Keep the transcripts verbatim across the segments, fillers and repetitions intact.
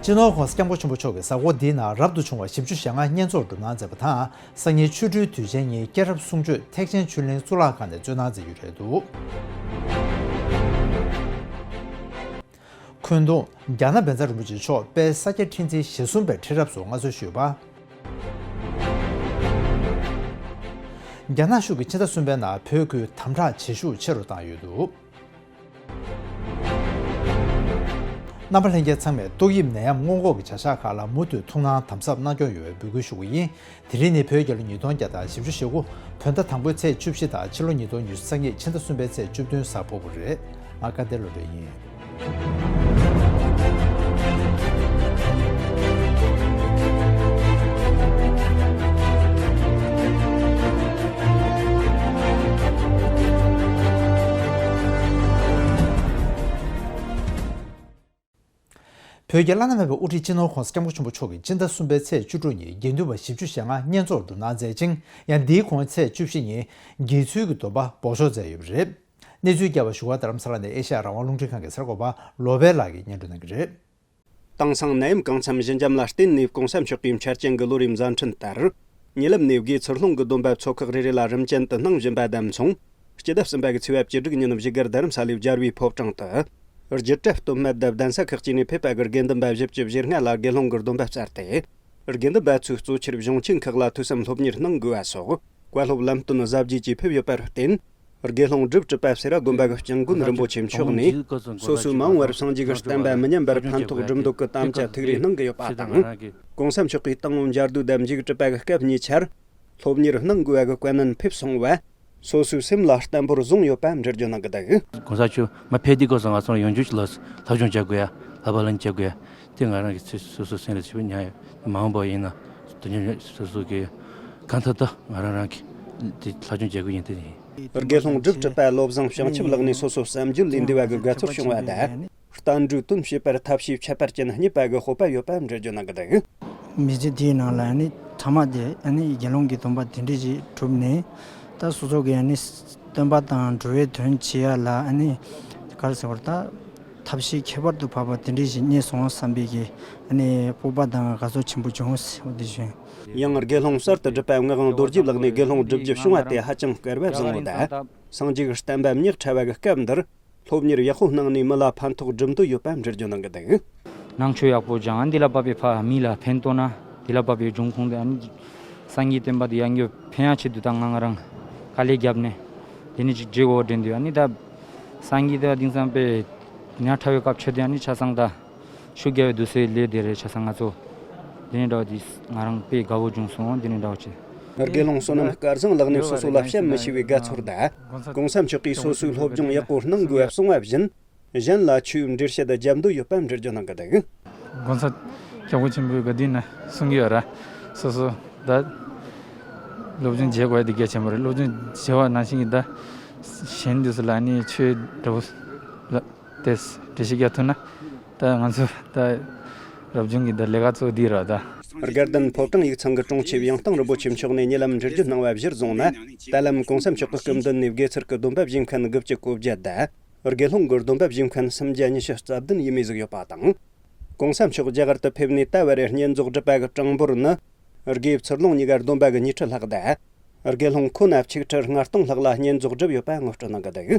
སྤྱི་ནོར་༸གོང་ས་༸སྐྱབས་མགོན་ཆེན་པོ་མཆོག་གིས་གཟའ་འཁོར་འདིའི་ནང་རབ་ཏུ་བྱུང་བ་བཞི་བཅུ་ཞེ་ལྔ་བསྙེན་རྫོགས་སྒྲུབ་གནང་མཛད་པ་དང་། སང་ཉིན་ཆོ་འཕྲུལ་དུས་ཆེན་ཉིན་སྐྱེས་རབས་གསུང་ཆོས་ཐེག་ཆེན་ཆོས་གླིང་གཙུག་ལག་ཁང་ནས་སྩོལ་གནང་མཛད་རྒྱུ་རེད་འདུག་འཁོན་རྡུང་། རྒྱ་ནག་བཛྲ་རིན་པོ་ཆེ་མཆོག་དཔལ་ས་སྐྱ་ཁྲི་འཛིན་ཞེ་གསུམ་པའི་ཁྲི་རབས་སུ་མངའ་གསོལ་ཞུས་པ། རྒྱ་ནག་གཞུང་གིས་ཕྱི་ཟླ་གསུམ་པའི་ནང་བོད་ཁུལ་དམ་དྲག་བྱེད་ཤུགས་ཆེ་རུ་བཏང་ཡོད་འདུག་རྣམ་པ་ལྷན་རྒྱས་ཚང་མས་ཏོག་དབྱིབས་ནད་ཡམས་སྔོན་འགོག་གི་བྱ་གཞག་ཁག་ལ་མུ་མཐུད་ཐུགས་སྣང་དམ་ཟབ་གནང་སྐྱོང་ཡོང་བའི་འབོད་སྐུལ་ཞུ་གི་ཡིན། དེ་རིང་ནི་བོད་རྒྱལ་ལོ་ཉིས་སྟོང་བརྒྱ་དང་བཞི་བཅུ་ཞེ་དགུ། བོད་ཟླ་དང་པོའི་ཚེས་བཅུ་བཞི་དང་ཕྱི་ལོ་ཉིས་སྟོང་ཉི་ཤུ་རྩ་གཉིས་ཕྱི་ཟླ་གསུམ་པའི་ཚེས་བཅུ་བདུན་གཟའ་ཕུར་བུ་རེད། ང་སྐལ་ལྡན་བློ་གྲོས་ཡིན། བོད་ཀྱི་བླ་ན་མེད་པའི་དབུ་ཁྲིད་སྤྱི་ནོར་༸གོང་ས་༸སྐྱབས་མགོན་ཆེན་པོ་མཆོག་གིས་སྤྱི་ཟླ་གསུམ་པའི་ཚེས་བཅུ་དྲུག་ཉིན་དགེ་འདུན་པ་བཞི་བཅུ་ཞེ་ལྔ་བསྙེན་རྫོགས་སྒྲུབ་གནང་མཛད་ཅིང་། ཡང་འདིའི་གོང་ཚེས་བཅུ་བཞི་ཉིན་དགེ་ཚུལ་གྱི་སྡོམ་པ་འབོགས་ཆོག་མཛད་ཡོད་པ་རེད། གནས་ཚུལ་བསྐྱར་བ་བཞུགས་སྒར་རྡ་རམ་ས་ལ་ནས་ཨེ་ཤ་ཡ་རང་དབང་རླུང་འཕྲིན་ཁང་གི་གསར་འགོད་པ་བློ་བྷེ་ལགས་ཀྱིས་སྙན་སྒྲོན་གནང་གི་རེད། དེང་སང་ནད་ཡམས་གང་འཚམ་ཞི་འཇམ་ལ་བརྟེན་ནས་༸གོང་ས་མཆོག་གིས་འཆར་ཅན་གྱི་ལོ་རེའི་མཛད་འཕྲིན་ལྟར། ཉེ་ལམ་ནས་དགེ་ཚུལ་སློང་གི་སྡོམ་པ་ཚོ་ཁག་རེ་རེ་ལ་རིམ་ཅན་དུ་གནང་བཞིན་པ་དང་མཚུངས། སྤྱི་ཟླ་གསུམ་པ་གི་ཚེས་པ་བཅུ་དྲུག་ཉིན་བཞུགས་སྒར་རྡ་རམ་ས་ལའི་རྒྱལ་བའི་ཕོ་བྲང་དུ། རྒྱུད་གྲྭ་སྟོད་སྨད་དང་གདན་ས་ཁག་ཅིག་ནས་ཕེབས་པ་གི་དགེ་འདུན་པ་བཞི་བཅུ་ཞེ་ལྔ་ལ་དགེ་སློང་གི་སྡོམ་པ་སྩལ་ཏེ། དགེ་འདུན་པ་ཚོས་གཙོ་ཆེར་གཞུང་ཆེན་ཁག་ལ་ཐོས་བསམ་སློབ་གཉེར་གནང་དགོས་པ་སོགས་བཀའ་སློབ་ལམ་སྟོན་གཟབ་རྒྱས་ཀྱིས་ཕེབས་ཡོད་པར་བརྟེན། དགེ་སློང་སྒྲུབ་གྲུབ་པ་སེ་ར་དགོན་པ་གི་སྐྱབས་མགོན་རིན་པོ་ཆེ་མཆོག་ནས། སོ་སོའི་མ་འོངས་པར་སངས་རྒྱས་ཀྱི་བསྟན་པ་མི་ཉམས་པར་ཕན་ཐོགས་སྒྲུབ་འདོད་ཀྱི་དམ་བཅའ་ཐུགས་རེ་གནང་གི་ཡོད་པ་དང་། ༸གོང་ས་མཆོག་གིས་དང་པོ་མཇལ་དུས་དང་མཇུག་གྲུབ་པ་གི་སྐབས་གཉིས་ཆར། སློབ་གཉེར་གནང་དགོས་པ་གི་བཀའ་ནན་ཕེབས་སོང་བ། སོ་སོའི་སེམས་ལ་བརྟན་པོར་བཟུང་ཡོད་པ་འགྲེལ་བརྗོད་གནང་གི་འདུག ༸གོང་ས་མཆོག་མ་ཕེབས་དུས་སྐབས་སུ་ང་ཚོ་ཡོང་རྒྱུ་ལ་སློབ་སྦྱོང་བྱ་དགོས་ཡ། ལྷག་པར་ལ་བྱ་དགོས་ཡ། དེ་ང་རང་གི་སོ་སོ་སོ་སེམས་ལ་ཞིབ་ཉར་ཡོད། མ་འོངས་པ་ཡིན་ན་དོན་སྙིང་སོ་སོ་གི་གང་ཐུབ་ཐུབ་ང་རང་རང་གི་དེ་སློབ་སྦྱོང་བྱ་དགོས་ཡིན་དེ་ཡིན། དགེ་སློང་སྒྲུབ་གྲུབ་པ་བློ་བཟང་བྱང་ཆུབ་ལགས་ནས་སོ་སོ་བསམ་བརྗོད་ལས་འདས་པ་གི་དགའ་ཚོར་བྱུང་བ་དང་། བསྟན་འགྲོའི་དོན་བྱེད་པར་ཐབས་ཤེས་ཁྱད་པར་ཅན་རྙེད་པ་གི་སྤོབས་པ་ཡོད་པ་འགྲེལ་བརྗོད་གནང་གི་འདུག་མི་ཚེ་དེའི་ནང་ལ་ནི་ཐ་མ་དེ་ནི་དགེ་སློང་གི་སྡོམ་པ་དེ་འདྲས་ཞིག་གྲུབ་ནས། ད་སོ་སོ་གི་ནི་སྟོན་པ་དང་འགྲོ་བའི་དོན་བྱེད་ཡ་ལ་ནི་ག་རེ་ཟེར་བར་ད་ཐབས་ཤེས་ཁྱད་པར་དུ་འཕགས་པ་དེ་འདྲས་ཞིག་རྙེད་སོང་བསམ་པའི་གི་ནི་སྤོབས་པ་དང་དགའ་ཚོར་ཆེན་པོ་བྱུང་ཟེར་བ་དེ་བཞིན། ཡང་དགེ་སློང་གསར་དུ་སྒྲུབ་པ་ངག་དབང་རྡོ་རྗེ་ལགས་ནས་དགེ་སློང་སྒྲུབ་རྒྱུ་བྱུང་བ་དེ་ཧ་ཅང་སྐལ་བ་བཟང་བོ་དང་། སངས་རྒྱས་ཀྱི་བསྟན་པ་མྱུར་འཕྲད་པ་གི་སྐབས་འདིར། སློབ་གཉེར་ཡག་པོ་གནང་ནས་མི་ལ་ཕན་ཐོགས་སྒྲུབ་འདོད་ཡོད་པ་འགྲེལ་བརྗོད་གནང་གི་འདུག་ནང་ཆོས་ཡག་པོ་སྦྱང་། འདི་ལ་བབས་པའི་ཕ་མི་ལ་ཕན་ཐོགས་ན། དེ་ལ་བབས་པའི་འབྱུང་ཁུངས་དེ་ཨ་ནི་སངས་རྒྱས་བསྟན་པ་དེ་ཡར་རྒྱས་ཕན་ཡག་ཆེད་དུ་ད་ང་ང་རང་དཀའ་ལས་བརྒྱབ་ནས་དེ་ནི་ཅིག་བརྗེ་བོ་འདྲེན་དུས་ཨ་ནི་ད་སངས་རྒྱས་དེ་དེང་སང་དཔེ་ཉག་ཕྲ་བའི་སྐབས་ཆོས་དེ་ཨ་ནི་ཆ་ཚང་ད་ཤུགས་རྒྱབ་པའི་དུས་ཚོད་ལས་དེ་རེད་ཆ་ཚང་ང་ཚོ། དེ་ནས་འདྲ་བ་དེ་ང་རང་དཔེ་དགའ་བོ་བྱུང་སོང་། དེ་ནས་འདྲ་བ་བྱས། དགེ་སློང་བསོད་ནམས་སྐལ་བཟང་ལགས་ནས་སོ་སོ་ལ་བཤད་མི་ཤེས་པའི་དགའ་ཚོར་དང་། གོང་ས་མཆོག་གིས་སོ་སོའི་སློབ་སྦྱོང་ཡག་པོ་གནང་དགོས་པ་གསུངས་པ་བཞིན། གཞན་ལ་ཆོས་འགྲེལ་བཤད་བརྒྱབ་འདོད་ཡོད་པ་འགྲེལ་བརྗོད་གནང་གི་འདུག་གོང་ས་སྐྱབས་མགོན་ཆེན་པོས་ག་དུས་ན་གསུང་གི་ཡོད་ར། སོ་སོ་ད་སློབ་སྦྱོང་བྱེད་དགོས་ཡ་དེ་གལ་ཆེན་པོ་རེད། སློབ་སྦྱོང་བྱེད་པ་ནང་བཞིན་གྱི་ད་གཞན་དུས་སུ་ལ་ནི་ཆོས་འདྲ་བོ་ལ་དེ་འགྲེལ་བཤད་རྒྱག་ཐུབ་ན། ད་ང་ཚོ་ད་རབ་བྱུང་གི་ད་ལས་ཀ་གཙོ་བོ་འདི་རེད་ད། དགའ་ལྡན་ཕོ་བྲང་ཡིག་ཚང་གི་དྲུང་ཆེ་ཡང་སྟེང་རིན་པོ་ཆེ་མཆོག་ནས་ཉེ་ལམ་འགྲེལ་བརྗོད་གནང་བ་གཞིར་བཟུང་ན། ད་ལམ་གོང་ས་མཆོག་གི་སྐུ་མདུན་ནས་དགེ་ཚུལ་གྱི་སྡོམ་པ་བཞེས་མཁན་དགུ་བཅུ་གོ་བརྒྱད་དང་། དགེ་སློང་གི་སྡོམ་པ་བཞེས་མཁན་སུམ་བརྒྱ་ཉི་ཤུ་རྩ་བདུན་ཡས་མས་ཟིག་ཡོད་པ་དང་། གོང་ས་མཆོག་རྒྱ་གར་དུ་ཕེབས་ནས་ད་བར་བསྙེན་རྫོགས་སྒྲུབ་པ་གི་གྲངས་འབོར་ནི། དགེ་ཚུལ་སློང་གཉིས་ཀ་སྡོམ་པ་གི་ཉི་ཁྲི་ལྷག་དང་། དགེ་སློང་ཁོ་ན་ཆིག་ཁྲི་ལྔ་སྟོང་ལྷག་ལ་བསྙེན་རྫོགས་བསྒྲུབས་ཡོད་པ་ངོ་སྤྲོད་གནང་གི་འདུག་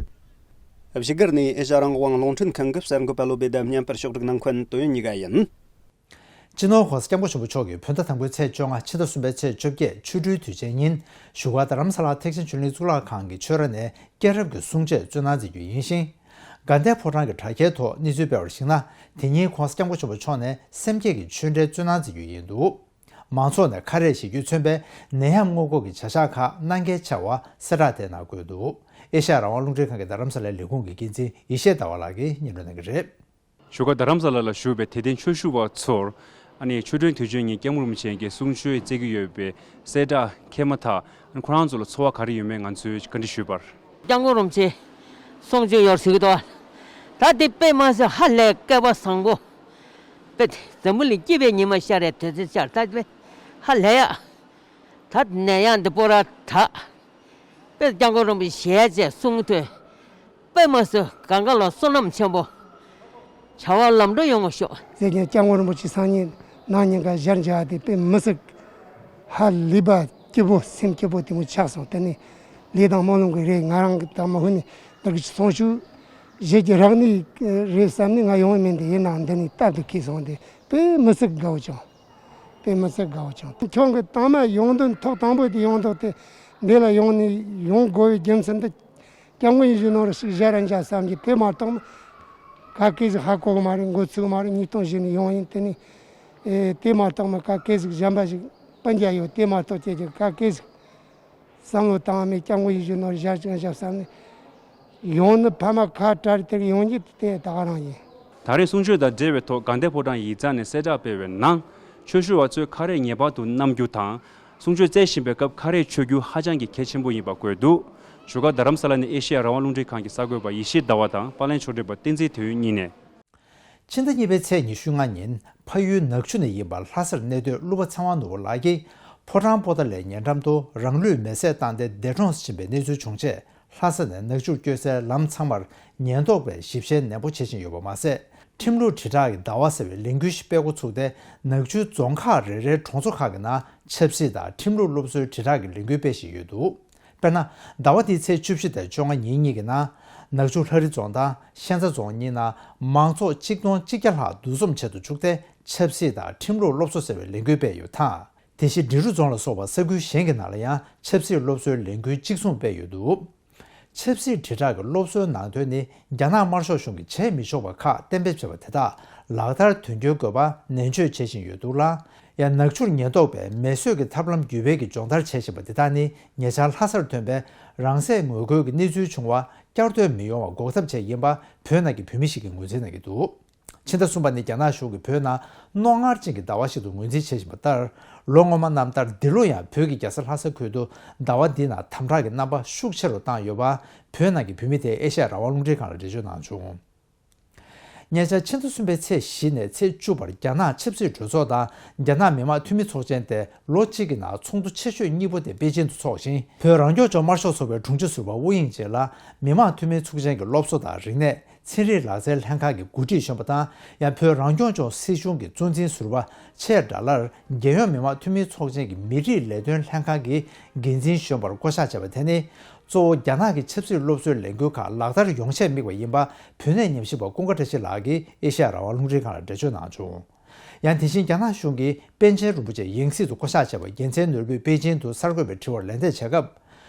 བཞུགས་སྒར་ནས་ཨེ་ཤ་རང་དབང་རླུང་འཕྲིན་ཁང་གི་གསར་འགོད་པ་བློ་བེ་དང་བརྙན་པར་ཕྱོགས་སྒྲིག་གནང་མཁན་དོན་ཡོད་ཉི་ག་ཡིན། སྤྱི་ནོར་༸གོང་ས་༸སྐྱབས་མགོན་ཆེན་པོ་མཆོག་གིས་བོད་ཟླ་དང་པོའི་ཚེས་བཅོ་ལྔ་ཕྱི་ཟླ་གསུམ་པའི་ཚེས་བཅོ་བརྒྱད་ཆོ་འཕྲུལ་དུས་ཆེན་ཉིན་བཞུགས་སྒར་རྡ་རམ་ས་ལ་ཐེག་ཆེན་ཆོས་གླིང་གཙུག་ལག་ཁང་གི་ཆོས་ར་ནས་སྐྱེས་རབས་ཀྱི་གསུང་ཆོས་སྩོལ་གནང་མཛད་རྒྱུ་ཡིན་ཞིང་། དགའ་ལྡན་ཕོ་བྲང་གི་དྲ་རྒྱའི་ཐོག་གནས་ཚུལ་སྤེལ་བར་གཞིགས་ན། དེ་ཉིན་༸གོང་ས་༸སྐྱབས་མགོན་ཆེན་པོ་མཆོག་ནས་སེམས་བསྐྱེད་ཀྱི་ཆོས་འབྲེལ་སྩོལ་གནང་མཛད་རྒྱུ་ཡིན་འདུག་མང་ཚོགས་ནས་ཁ་རས་བཞེས་རྒྱུས་མཚོན་པའི་ནད་ཡམས་སྔོན་འགོག་གི་བྱ་གཞག་ཁག་གནང་གལ་ཆེ་བ་གསལ་བསྒྲགས་དེའི་ནང་འཁོད་འདུག་ཨེ་ཤ་ཡ་རང་དབང་རླུང་འཕྲིན་ཁང་གི་རྡ་རམ་ས་ལའི་ལས་ཁུངས་ཀྱི་འགན་འཛིན་ཡེ་ཤེས་ཟླ་བ་ལགས་ཀྱིས་སྙན་སྒྲོན་གནང་གི་རེད། བཞུགས་སྒར་རྡ་རམ་ས་ལ་ལ་བཞུགས་པའི་དད་ལྡན་ཆོས་ཞུ་བ་ཚོར། ཨ་ནི་ཆོ་འཕྲུལ་དུས་ཆེན་ཉིན་སྐྱབས་མགོན་རིན་པོ་ཆེ་གིས་གསུང་ཆོས་སྩལ་གྱི་ཡོད་པའི་གསལ་བསྒྲགས་ཁེལ་མ་ཐག་ཨ་ནི་ཁོ་རང་ཚོ་ལ་ཚོར་བ་ག་རེ་ཡོད་མེད་ང་ཚོས་བཀའ་འདྲི་ཞུས་པར། སྐྱབས་མགོན་རིན་པོ་ཆེ་གསུང་ཆོས་ཡོད་ཟེར་གྱི་འདུག་ད་དེ་དཔེ་མ་སྲིད་ཧ་ལས་སྐལ་བ་བཟང་པོ། དཔེ་འཛམ་བུ་གླིང་སྐྱིད་པའི་ཉི་མ་ཤར་རེ་དུས་ཚོད་ཤར་ད་དཔེ་ཧ་ལས་ཡ། ད་ནད་ཡམས་འདི་པོ་ར་ད། དཔེ་སྐྱབས་མགོན་རིན་པོ་ཆེ་ཞལ་མཇལ་གསུང་ཐོས། དཔེ་མ་སྲིད་གང་ག་ལ་བསོད་ནམས་ཆེན་པོ། བྱ་བ་ལམ་འགྲོ་ཡོང་བ་ཤོག། ཟེར་མཁན་སྐྱབས་མགོན་རིན་པོ་ཆེ་སང་ཉིན་ནང་ཉིན་ཀ་ཞལ་མཇལ་བ་དེ་དཔེ་མི་སྲིད་ཧ་ལས་པ་སྐྱིད་པོ་སེམས་སྐྱིད་པོ་དེ་མོ་ཆགས་སོང་། དེ་ནས་ལས་དང་སྨོན་ལམ་གྱི་རེད། ང་རང་གི་དང་མ་ཧུ་ནས་འདི་གི་གསུང་ཆོས་བཞེས་ཀྱི་རག་ནི་རེད་བསམ་ནས་ང་ཡོང་བ་མིན། དེ་ཡིན་ནའང་འདི་ནས་སྟབས་དེ་ཁེལ་སོང་། དེ་དཔེ་མི་སྲིད་དགའ་བོ་བྱུང་། དཔེ་མི་སྲིད་དགའ་བོ་བྱུང་། ཁྱོད་ཀྱི་དང་མ་ཡོང་དོན་ཐོག་དང་པོ་དེ་ཡོང་དོག་དེ་འདི་ལ་ཡོང་ནས་ཡོང་དགོས་པའི་རྒྱུ་མཚན་འདི། སྐྱབས་མགོན་ཡིད་བཞིན་ནོར་བུ་ཞིག་བཞག་རན་ཆ་བསམ་གྱི། དེ་མ་གཏོགས་ག་གེ་ཟིག་ཧ་གོ་གི་མ་རེད། འགོ་ཚུགས་མ་རེད། ཉིས་སྟོང་བཞི་ནས་ཡོང་ཡིན། དེ་ནས་ཨེ་དེ་མ་གཏོགས་མ་ག་གེ་ཟིག་གཞན་པ་ཞིག་སྤུན་ཀྱག་ཡོད། དེ་མ་གཏོགས་ཁྱེད་ཀྱི་ག་གེ་ཟིག་བསམ་བློ་བཏང་མེད། སྐྱབས་མགོན་ཡིད་བཞིན་ནོར་བུ་བཞག་ཅིང་བཞག་བསམ་ནས་ཡོང་ནི་ཕ་མ་ཁ་བྲལ་དེར་ཡོང་རྒྱུ་དེ་ད་ག་རང་ཡིན། ད་རེས་གསུང་ཆོས་དང་འབྲེལ་བའི་ཐོག་དགའ་ལྡན་ཕོ་བྲང་ཡིག་ཚང་ནས་གསལ་བསྒྲགས་སྤེལ་བའི་ནང་། ཆོས་ཞུ་བ་ཚོས་ཁ་རས་ངེས་པར་དུ་བསྣམས་རྒྱུ་དང་། གསུང་ཆོས་སྩལ་བཞིན་པའི་སྐབས་ཁ་རས་མཆོད་རྒྱུ་ཧ་ཅང་གི་གལ་ཆེན་པོ་ཡིན་པ་འགོད་འདུག། བཞུགས་སྒར་རྡ་རམ་ས་ལ་ནས་ཨེ་ཤེ་ཡ་རང་དབང་རླུང་འཕྲིན་ཁང་གི་གསར་འགོད་པ་ཡེ་ཤེས་ཟླ་བ་དང་། པར་ལེན་ཕྱོགས་སྒྲིག་པ་བསྟན་འཛིན་དོན་གཉིས་ནས། ཕྱི་ཟླ་གཉིས་པའི་ཚེས་ཉི་ཤུ་ལྔ་ཉིན་ཕ་ཡུལ་ནག་ཆུ་ནས་ཡིན་པ་ལྷ་སར་གནས་སྡོད་གླུ་པ་ཚེ་དབང་ནོར་བུ་ལགས་ཀྱིས་ཕོ་བྲང་པོ་ཏཱ་ལའི་ཉེ་འགྲམ་དུ་རང་ལུས་མེར་སྲེག་བཏང་སྟེ་འདས་གྲོངས་ཕྱིན་པའི་གནས་ཚུལ་བྱུང་རྗེས། ལྷ་ས་ནས་ནག་ཆུར་བསྐྱོད་སའི་ལམ་ཚང་མར་ཉེན་རྟོག་པས་ཞིབ་བཤེར་ནན་པོ་བྱེད་བཞིན་ཡོད་པ་མ་ཟད། ཁྲིམས་ལུགས་དྲིལ་བསྒྲགས་ཀྱི་ཟླ་བ་ཟེར་བའི་ལས་འགུལ་ཞིག་སྤེལ་འགོ་ཚུགས་ཏེ། ནག་ཆུའི་རྫོང་ཁག་རེ་རེའི་གྲོང་ཚོ་ཁག་གི་ནང་ཆབ་སྲིད་དང་ཁྲིམས་ལུགས་སློབ་གསོའི་དྲིལ་བསྒྲགས་ཀྱི་ལས་འགུལ་སྤེལ་བཞིན་ཡོད་འདུག། དཔེར་ན། ཟླ་བ་འདིའི་ཚེས་བཅུ་བཞི་དང་བཅོ་ལྔ་ཉིན་གཉིས་ཀྱི་ནང་། ནག་ཆུ་ལྷ་རི་རྫོང་དང་ཤན་རྩ་རྫོང་གཉིས་ནང་མང་ཚོགས་གཅིག་སྟོང་གཅིག་བརྒྱ་ལྷག་འདུ་འཛོམས་ཆེད་དུ་བཅུག་སྟེ་ཆབ་སྲིད་དང་ཁྲིམས་ལུགས་སློབ་གསོ་ཟེར་བའི་ལས་འགུལ་སྤེལ་ཡོད་ཐང་། དེ་བཞིན་འབྲི་རུ་རྫོང་ལ་སོགས་པ་ས་ཁུལ་གཞན་གྱི་ནང་ལ་ཡང་ཆབ་སྲིད་སློབ་གསོའི་ལས་འགུལ་གཅིག་མཚུངས་སྤེལ་ཡོད་འདུག། ཆབ་སྲིད་དྲིལ་བསྒྲགས་ཀྱི་སློབ་གསོའི་ནང་དོན་ནི་རྒྱ་ནག་དམར་ཤོག་གཞུང་གིས་བྱེད་མི་ཆོག་པ་ཁག་གཏན་འབེབས་བྱས་པ་དེ་དག་ལག་བསྟར་དོན་འཁྱོལ་དགོས་པ་ནན་བརྗོད་བྱེད་བཞིན་ཡོད་འདུག་ལ། ཡང་ནག་ཆུར་ཉེན་རྟོག་པས་མེ་གསོད་ཀྱི་ཐབས་ལམ་བརྒྱུད་སྤེལ་གྱིས་སྦྱོང་བརྡར་བྱེད་བཞིན་པ་འདི་དག་ནི་ཉེ་ཆར་ལྷ་སར་ཐོན་པའི་རང་སྲེག་ངོ་རྒོལ་གྱི་གནས་ཚུལ་བྱུང་བ་བསྐྱར་ཟློས་མི་ཡོང་བ་འགོག་ཐབས་ཆེད་ཡིན་པ་བོད་ནང་གི་བོད་མི་ཞིག་གིས་ངོས་འཛིན་གནང་གི་འདུག། ཕྱི་ཟླ་གསུམ་པ་ནི་རྒྱ་ནག་གཞུང་གིས་བོད་ནང་རྣོ་ངར་ཅན་གྱི་ཟླ་བ་ཞིག་ཏུ་ངོས་འཛིན་བྱེད་བཞིན་པ་ལྟར། ལོ་སྔོན་མ་རྣམ་ལྟར་འདི་ལོ་ཡང་བོད་ཀྱི་རྒྱལ་ས་ལྷ་ས་ཁུལ་དུ་ཟླ་བ་འདི་ནང་དམ་དྲག་གི་རྣམ་པ་ཤུགས་ཆེ་རུ་བཏང་ཡོད་པ་བོད་ནང་གི་བོད་མི་དེས་ཨེ་ཤ་ཡ་རང་དབང་རླུང་འཕྲིན་ཁང་ལ་འགྲེལ་བརྗོད་གནང་བྱུང་། ཉེ་ཆར་ཕྱི་ཟླ་གསུམ་པའི་ཚེས་བཞི་ནས་ཚེས་བཅུ་བར་རྒྱ་ནག་ཆབ་སྲིད་གྲོས་ཚོགས་དང་རྒྱ་ནག་མི་དམངས་འཐུས་མི་ཚོགས་ཆེན་དེ་ལོ་གཅིག་གི་ནང་ཚོགས་འདུ་ཆེ་ཤོས་གཉིས་པོ་དེ་པེ་ཅིན་དུ་འཚོགས་ཤིང་། བོད་རང་སྐྱོང་ལྗོངས་དམར་ཤོག་ཚོགས་པའི་དྲུང་ཆེ་ཟུར་པ་ཝུ་དབྱིང་ཅེ་ལ་མི་དམངས་འཐུས་མི་ཚོགས་ཆེན་གྱི་སློབ་གསོ་དང་རིག་གནས། ཚན་རིག་ལག་རྩལ་ལྷན་ཁང་གི་འགོ་ཁྲིད་གཞོན་པ་དང་། ཡང་བོད་རང་སྐྱོང་ལྗོངས་སྲིད་གཞུང་གི་གཙོ་འཛིན་ཟུར་པ་ཆེ་དགྲ་ལར་རྒྱལ་ཡོངས་མི་དམངས་འཐུས་མི་ཚོགས་ཆེན་གྱི་མི་རིགས་ལས་དོན་ལྷན་ཁང་གི་འགན་འཛིན་གཞོན་པར་བསྐོ་གཞག་བྱས་པ་དེ་ནི། གཙོ་བོ་རྒྱ་ནག་གི་ཆབ་སྲིད་སློབ་གསོའི་ལས་འགུལ་ཁག་ལག་བསྟར་ཡོང་ཆེད་དམིགས་པ་ཡིན་པ་བོད་གནས་ཉམས་ཞིབ་པ་ཀུན་དགའ་བཀྲ་ཤིས་ལགས་ཀྱིས་ཨེ་ཤ་ཡ་རང་དབང་རླུང་འཕྲིན་ཁང་ལ་འགྲེལ་བརྗོད་གནང་བྱུང་། ཡང་དེ་བཞིན་རྒྱ་ནག་གཞུང་གིས་པཎ་ཆེན་རིན་པོ་ཆེ་ཡང་སྲིད་དུ་བསྐོ་གཞག་བྱས་པ་རྒྱལ་མཚན་ནོར་བུས་པེ་ཅིན་དུ་གསར་འགོད་པའི་དྲི་བར་ལན་འདེབས་བྱས་སྐབས།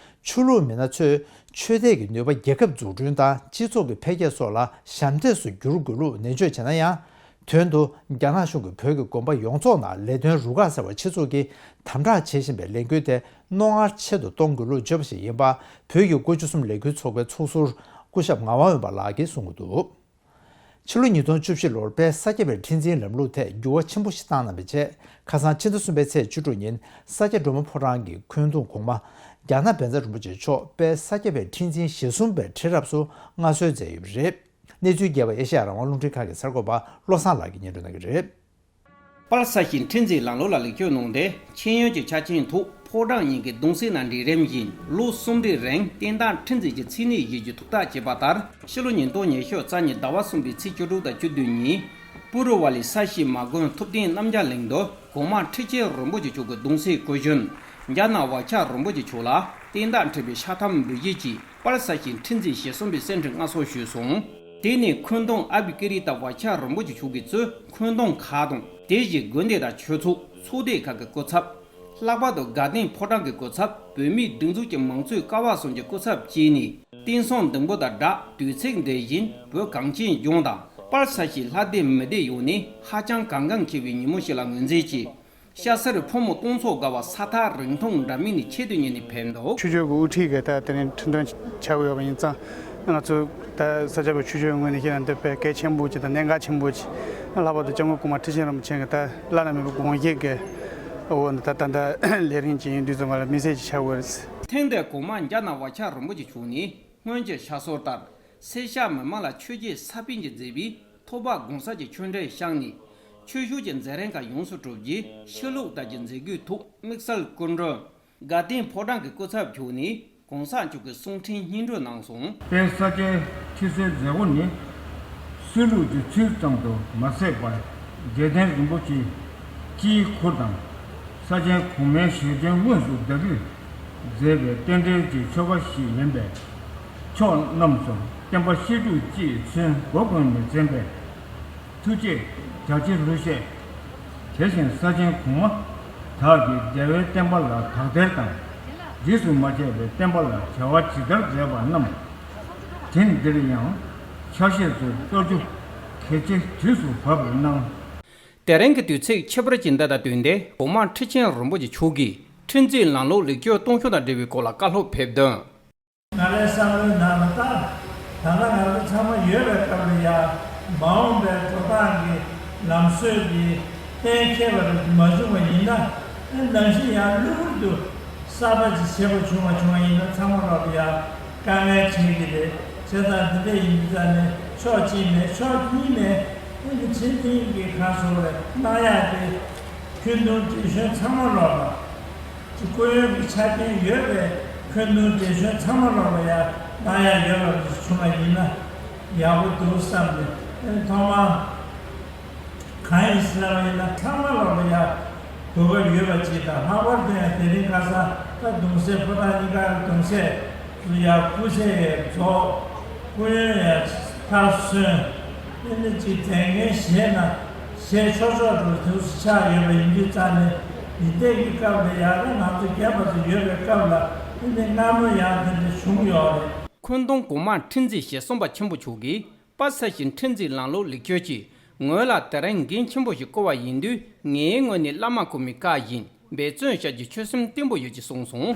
ཆོས་ལུགས་མི་སྣ་ཚོས་ཆོས་དད་ཀྱི་ནུས་པ་རྒྱལ་ཁབ་འཛུགས་སྐྲུན་དང་སྤྱི་ཚོགས་ཀྱི་འཕེལ་རྒྱས་སོགས་ལ་ཞབས་འདེགས་སུ་བསྒྱུར་དགོས་ལུགས་ནན་བརྗོད་བྱས་ན་ཡང་། དོན་དུ་རྒྱ་ནག་གཞུང་གིས་བོད་ཀྱི་དགོན་པ་ཡོངས་རྫོགས་ནང་ལས་དོན་རུ་ཁག་གསར་པ་ཆེད་འཛུགས་ཀྱིས་དམ་དྲག་བྱེད་བཞིན་པའི་ལས་འགུལ་དེ་རྣོ་ངར་ཆེ་རུ་གཏོང་དགོས་ལུགས་བརྗོད་པ་ཞིག་ཡིན་པ་བོད་ཀྱི་སྒོ་བཅུ་གསུམ་ལས་འགུལ་ཚོགས་པའི་ཚོགས་ཟུར་སྐུ་ཞབས་ངག་དབང་འོད་འབར་ལགས་ཀྱིས་གསུངས་ཀྱི་འདུག། ཕྱི་ལོ་ཉིས་སྟོང་བཅུ་བཞི་ལོར་དཔལ་ས་སྐྱ་པའི་ཁྲི་འཛིན་ལམ་ལུགས་ཐད་འགྱུར་བ་ཆེན་པོ་ཞིག་བཏང་གནང་བའི་རྗེས། ཁ་སང་ཕྱི་ཟླ་གསུམ་པའི་ཚེས་བཅུ་དྲུག་ཉིན་ས་སྐྱ་སྒྲོལ་མ་ཕོ་བྲང་གི་འཁོན་གདུང་གོང་མ་རྒྱ་ནག་བཛྲ་རིན་པོ་ཆེ་མཆོག་དཔལ་ས་སྐྱ་པའི་ཁྲི་འཛིན་ཞེ་གསུམ་པའི་ཁྲི་རབས་སུ་མངའ་གསོལ་མཛད་ཡོད་པ་རེད། གནས་ཚུལ་རྒྱས་པ་ཨེ་ཤ་ཡ་རང་དབང་རླུང་འཕྲིན་ཁང་གི་གསར་འགོད་པ་བློ་བཟང་ལགས་ཀྱིས་སྙན་སྒྲོན་གནང་གི་རེད། དཔལ་ས་སྐྱའི་ཁྲི་འཛིན་ལམ་ལུགས་ལ་ལེགས་བཅོས་གནང་སྟེ། མཁྱེན་ཡོན་གྱི་ཆ་རྐྱེན་ཐོག་ཕོ་བྲང་གཉིས་ཀྱི་གདུང་སྲས་རྣམས་གྲལ་རིམ་བཞིན་ལོ་གསུམ་རེའི་རིང་བསྟན་བདག་ཁྲི་འཛིན་གྱི་མཚན་གནས་བཞེས་རྒྱུ་ཐུགས་ཐག་བཅད་པ་ལྟར། ཕྱི་ལོ་ཉིས་སྟོང་ཉི་ཤུ་རྩ་གཉིས་ཟླ་བ་གསུམ་པའི་ཚེས་བཅུ་དྲུག་དང་བཅུ་བདུན་ཉིན་པུ་རུ་ཝ་ལི་ས་གཞིས་མ་དགོན་ཐུབ་བསྟན་རྣམ་རྒྱལ་གླིང་དུ་གོང་མ་ཁྲི་ཆེན་རིན་པོ་ཆེ་མཆོག་གི་གདུང་སྲས་སྐུ་གཞོན་རྒྱ་ནག་བར་ཁྱ་རིན་པོ་ཆེ་མཆོག་ལ་བསྟན་བདག་ཁྲི་པའི་ཕྱག་ཐམ་འབུལ་བཞེས་ཀྱིས་དཔལ་ས་སྐྱའི་ཁྲི་འཛིན་ཞེ་གསུམ་པའི་གསེར་ཁྲི་མངའ་གསོལ་ཞུས་སོང་། དེ་ནས་འཁོན་གདུང་ཨ་བི་ཀི་རི་ཏ་བར་ཁྱ་རིན་པོ་ཆེ་མཆོག་གིས་གཙོས་འཁོན་གདུང་ཁག་དང་། དེ་བཞིན་དགོན་སྡེ་དང་ཆོས་ཚོགས་ཚོགས་སྡེ་ཁག་གི་སྐུ་ཚབ། ལྷག་པར་དུ་དགའ་ལྡན་ཕོ་བྲང་གི་སྐུ་ཚབ། བོད་མིའི་སྒྲིག་འཛུགས་ཀྱི་མང་གཙོའི་ཀ་བ་གསུམ་གྱི་སྐུ་ཚབ་བཅས་ནས། བསྟན་སྲུང་འདུན་པ་དང་སྦྲགས་དུས་ཚིགས་འདི་བཞིན་བོད་གངས་ཅན་ལྗོངས་དང་དཔལ་ས་སྐྱའི་ལྷ་སྡེ་མི་སྡེ་ཡོངས་ནས་ཧ་ཅང་གལ་འགངས་ཆེ་བའི་ཉིན་མོ་ཞིག་ལ་ངོས་འཛིན་གྱིས། སྐྱ་སེར་ཕོ་མོ་སྟོང་ཚོ་དགའ་བ་ས་ཐག་རིང་ཐུང་འདྲ་མིན་ནས་ཆེད་དུ་གཉེར་ནས་ཕེབས་འདུག། ཆོས་བརྒྱུད་ཀྱི་དབུ་ཁྲིད་ཀྱིས་ད་དེ་རིང་ཁྲི་འདོན་བྱ་དགོས་ཡོད་པ་ཡིན་ཙང་། ང་ཚོ་ད་ས་སྐྱ་པའི་ཆོས་བརྒྱུད་ངོས་ནས་བཤད་ན་འདི་དཔེ་གལ་ཆེན་པོ་ཅིག་དང་གནད་འགག་ཆེན་པོ་ཅིག། ལྷག་པར་དུ་སྐྱབས་མགོན་གོང་མ་ཁྲི་ཆེན་རིན་པོ་ཆེ་གི་ད་བླ་ན་མེད་པའི་དགོངས་བཞེད་ཀྱི་འོག་ནས་ད་ད་ལྟ་ལས་རིམ་ཅིག་ཡིན་དུས་ཙམ་པ་ལ་དམིགས་བསལ་ཅིག་ཆགས་དགོས་རེད། ཐེངས་འདིར་གོང་མ་རྒྱ་ནག་བར་ཁྱ་རིན་པོ་ཆེ་མཆོག་ནས། སྔོན་གྱི་ཕྱག་སྲོལ་ལྟར། སེར་སྐྱ་མི་མང་ལ་ཆོས་བརྒྱུད་ས་པཎ་གྱིས་མཛད་པའི་ཐོས་པ་དགོངས་གསལ་གྱི་ཆོས་འབྲེལ་བཤམས་ནས། ཆོས་ཕྱོགས་ཀྱི་མཛད་རིམ་ཁག་ཡོངས་སུ་གྲུབ་རྗེས། ཕྱི་ལུགས་ལྟར་གྱི་མཛད་སྒོའི་ཐོག་དམིགས་བསལ་སྐུ་མགྲོན་དགའ་ལྡན་ཕོ་བྲང་གི་སྐུ་ཚབ་མཆོག་ནས་གོང་ས་མཆོག་གི་གསུང་འཕྲིན་སྙན་སྒྲོན་གནང་སོང་། དཔལ་ས་སྐྱའི་ཁྲི་སྲོང་མཛད་སྒོ་ནི། ཆོས་ལུགས་ཀྱི་ཚུལ་ཙམ་དུ་མ་ཟད་པར་རྗེ་བསྟན་རིན་པོ་ཆེ་སྤྱིའི་ཁུར་དང་། ས་ཆེན་གོང་མའི་ཞལ་ཆེམས་དངོས་སུ་བརྡ་བརྒྱུད་མཛད་པའི་རྟེན་འབྲེལ་གྱི་ཆོ་ག་ཞིག་ཡིན་པས། ཕྱོགས་རྣམས་སུ་བསྟན་པ་ཤེས་སྒྲུབ་ཅེས་མཚོན་གོ་བཀོན་ནས་མཛད་པའི་ཐུགས་བསྐྱེད་རྒྱ་ཆེ་ལྷུར་བཞེས། དེ་བཞིན་ས་ཆེན་གོང་མ་དག་གིས་རྒྱལ་བའི་བསྟན་པ་ལ་དག་ཐེར་དང་། རིས་སུ་མ་ཆད་པའི་བསྟན་པ་ལ་བྱ་བ་ཇི་ལྟར་མཛད་པ་རྣམས། དེང་འདིར་ཡང་ཆ་ཤས་སུ་གཏོད་རྒྱུ་གལ་ཆེ་དུས་སུ་བབ་པར་སྣང་། དེ་རིང་གི་དུས་ཚིགས་ཁྱད་པར་ཅན་འདི་དང་བསྟུན་ཏེ། གོང་མ་ཁྲི་ཆེན་རིན་པོ་ཆེ་མཆོག་གིས་ཁྲི་འཛིན་ལམ་ལུགས་ལེགས་བཅོས་གཏོང་ཕྱོགས་དང་འབྲེལ་བའི་སྐོར་ལ་བཀའ་སློབ་ཕེབས་དོན། ང་རའི་བསམ་བློའི་ནང་ལ་ད། ད་ལྟ་ང་ཚོ་ཚང་མ་ཡོད་པའི་སྐབས་ལ་ཡ། མ་འོངས་པའི་འགྲོ་སྟངས་ཀྱི་ལམ་སྲོལ་གྱི་གཏན་འཁེལ་བ་རེ་མ་བྱུང་བ་ཡིན་ན། ནང་བཞིན་ཡང་གློ་བུར་དུ་གསར་པ་ཅིག་བྱེད་པ་བྱུང་བ་བྱུང་བ་ཡིན་ན། ཚང་མ་ལོག་ལ་ཡ་དཀའ་ངལ་འཕྲད་ཀྱི་རེད། བྱས་ཙང་འདི་འདྲ་ཡིན་དུས་ཙང་ནས་ཕྱོགས་གཅིག་ནས་ཕྱོགས་གཉིས་ནས་ཁྲི་འཛིན་གྱི་ཁ་སོ་བས་གནང་ཡག་དེ། ཁྱོན་བསྡོམས་བགྲེས་གཞོན་ཚང་མ་ལོག་ལ། ཀྱི་སྐུ་ཡོན་གྱི་ཆ་རྐྱེན་ཡོད་པའི་ཁྱོན་བསྡོམས་བགྲེས་གཞོན་ཚང་མ་ལོག་ལ་ཡ་གནང་ཡ་ཡོད་པ་བྱུང་བ་ཡིན་ན་ཡག་པོ་འདུག་བསམ་སྟེ། ཨེ་ཐོག་མར་གང་ཡིན་ཟེར་བ་ཡིན་ན། ཚང་མ་ལོག་ལ་ཡ་གོ་སྐབས་ཡོད་པ་ཅིག་དང་། ལྷག་པར་དུ་ཡང་དེ་རིང་ཁ་སང་ད་གདུང་སྲས་ཕོ་བྲང་གཉིས་ཀ་གི་གདུང་སྲས་སུ་ཡ་སྐུ་ཚེ་ཡ་རྫོགས། སྐུ་ཡོན་ཡ་མཐར་སོན། ཨེ་ནི་ཅིག་མཛད་འགན་བཞེས་ན་བཞེས་ཆོག་ཆོག་འགྲོ་དུས་སུ་ཆགས་ཡོད་པ་ཡིན་དུས་ཙང་ནས། འདི་ལྟའི་གི་སྐབས་ལ་ཡ་ད་ང་ཚོ་རྒན་པ་ཚོ་ཡོད་པའི་སྐབས་ལ་ཨེ་ནི་སྔ་མོ་ཡང་དེ་འདྲ་བྱུང་ཡོད་རེད། འཁོན་སྡོམ་གོང་མ་ཁྲི་འཛིན་ཞེ་གསུམ་པ་ཆེན་པོ་མཆོག་གིས་དཔལ་ས་གཞི་ཁྲི་འཛིན་ལམ་ལུགས་ལེགས་བཅོས་ཀྱི་ངོས་ལ་དེ་རིང་འགན་ཆེན་པོ་ཞིག་བསྐོ་བ་ཡིན་དུས། ངའི་ངོས་ནས་བླ་མ་གོང་མའི་བཀའ་བཞིན་འབད་བརྩོན་བྱ་རྒྱུའི་ཆོད་སེམས་བརྟན་པོ་ཡོད་ཅེས་གསུངས་སོང་།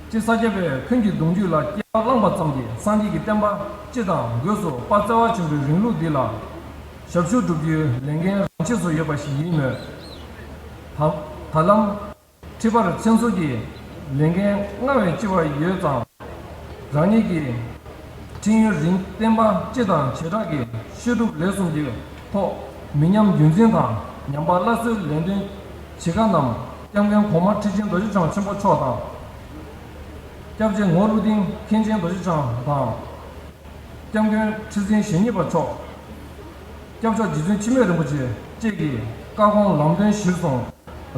སྤྱིར་ས་སྐྱ་པས་འཁོན་གྱི་གདུང་རྒྱུད་ལ་སྐྱེ་བ་བླངས་པ་ཙམ་གྱིས་སངས་རྒྱས་ཀྱི་བསྟན་པ་སྤྱི་དང་སྒོས་སུ་དཔལ་བརྩེ་བ་ཆེན་པོའི་རིང་ལུགས་འདི་ལ་ཞབས་ཞུ་སྒྲུབ་རྒྱུའི་ལས་འགན་རང་ཆས་སུ་ཡོད་པ་ཞིག་ཡིན་མོད། ད་ད་ལམ་ཁྲི་པར་མཚན་ཟུར་གྱི་ལས་འགན་སྔར་བས་ལྕི་བར་ཡོད་ཙང་། རང་ཉིད་ཀྱི་ཁྲི་ཡུན་རིང་བསྟན་པ་སྤྱི་དང་བྱེ་བྲག་གི་བཤད་སྒྲུབ་ལས་གསུམ་གྱི་ཐོག་མི་ཉམས་རྒྱུན་འཛིན་དང་ཉམས་པ་སླར་གསོའི་ལས་དོན་བྱེད་མཁན་རྣམས་སྐྱབས་མགོན་གོང་མ་ཁྲི་ཆེན་རྡོ་རྗེ་འཆང་ཆེན་པོ་མཆོག་དང་། སྐྱབས་རྗེ་ངོར་ཀླུ་ལྡིང་མཁན་ཆེན་རྡོ་རྗེ་འཆང་དང་། སྐྱབས་མགོན་ཁྲི་འཛིན་ཞེ་གཉིས་པ་མཆོག་སྐྱབས་མཆོག་རྗེ་བཙུན་འཆི་མེད་རིན་པོ་ཆེ་བཅས་ཀྱི་བཀའ་དགོངས་ལམ་སྟོན་གཞིར་བཟུང་།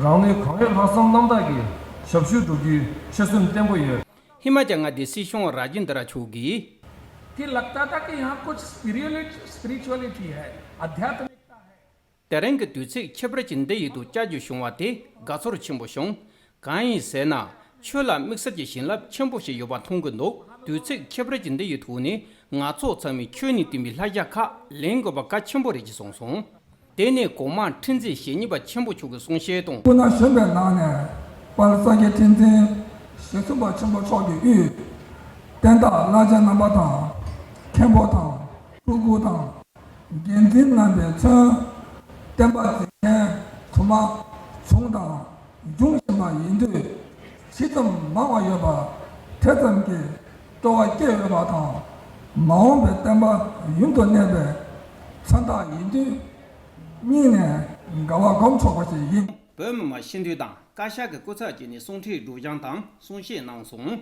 རང་ནུས་གང་ཡོད་ལྷག་བསམ་རྣམ་དག་གིས་ཞབས་ཞུ་སྒྲུབ་རྒྱུའི་ཆོད་སེམས་བརྟན་པོ་ཡོད། ཧི་མ་ཅལ་མངའ་སྡེའི་སྲིད་སྐྱོང་ར་ཇིན་དྲ་མཆོག་གིས། कि लगता था कि यहाँ कुछ स्पिरिचुअलिटी है, आध्यात्मिकता है। དེ་རིང་གི་དུས་ཚིགས་ཁྱད་པར་ཅན་འདི་ཡི་ཐོག་བཅར་རྒྱུ་བྱུང་བ་དེ་དགའ་ཚོར་ཆེན་པོ་བྱུང་། གང་ཡིན་ཟེར་ན། ཆོས་ལ་དམིགས་བསལ་གྱི་བྱིན་རླབས་ཆེན་པོ་ཞིག་ཡོད་པ་མཐོང་གི་འདུག་དུས་ཚིགས་ཁྱད་པར་ཅན་འདི་ཡི་ཐོག་ནས་ང་ཚོ་ཚང་མས་ཆོས་ནས་བསྟན་པའི་བསླབ་བྱ་ཁག་ལེན་དགོས་པ་གལ་ཆེན་པོ་རེད་ཅེས་གསུངས་སོང་། དེ་ནས་གོང་མ་ཁྲི་འཛིན་ཞེ་གཉིས་པ་ཆེན་པོ་མཆོག་གིས་གསུང་བཤད་དང་། སྐུ་ན་གཞོན་པའི་ནང་ནས་དཔལ་ས་སྐྱའི་ཁྲི་འཛིན་ཞེ་གསུམ་པ་ཆེན་པོ་མཆོག་གི་དབུས་བསྟན་བདག་བླ་ཆེན་རྣམ་པ་དང་། མཁན་པོ་དང་། སྤྲུལ་སྐུ་དང་། འགན་འཛིན་རྣམ་པས་མཚོན། བསྟན་པ་འཛིན་མཁན་དུ་མ་བྱུང་དང་འབྱུང་བཞིན་པ་ཡིན་དུས། ཇི་ཙམ་མང་བ་ཡོད་པ་དེ་ཙམ་གྱིས་སྤྲོ་བ་སྐྱེས་ཡོད་པ་དང་། མ་འོངས་པའི་བསྟན་པ་ཡུན་དུ་གནས་པའི་མཚོན་རྟགས་ཡིན་དུས། སྙིང་ནས་དགའ་བ་སྒོམ་ཆོག་པ་ཞིག་ཡིན། བོད་མི་མང་སྤྱི་འཐུས་དང་བཀའ་ཤག་གི་སྐུ་ཚབ་བཅས་ནས་གསུང་འཕྲིན་སྒྲོག་སྦྱང་དང་གསུང་བཤད་གནང་སོང་།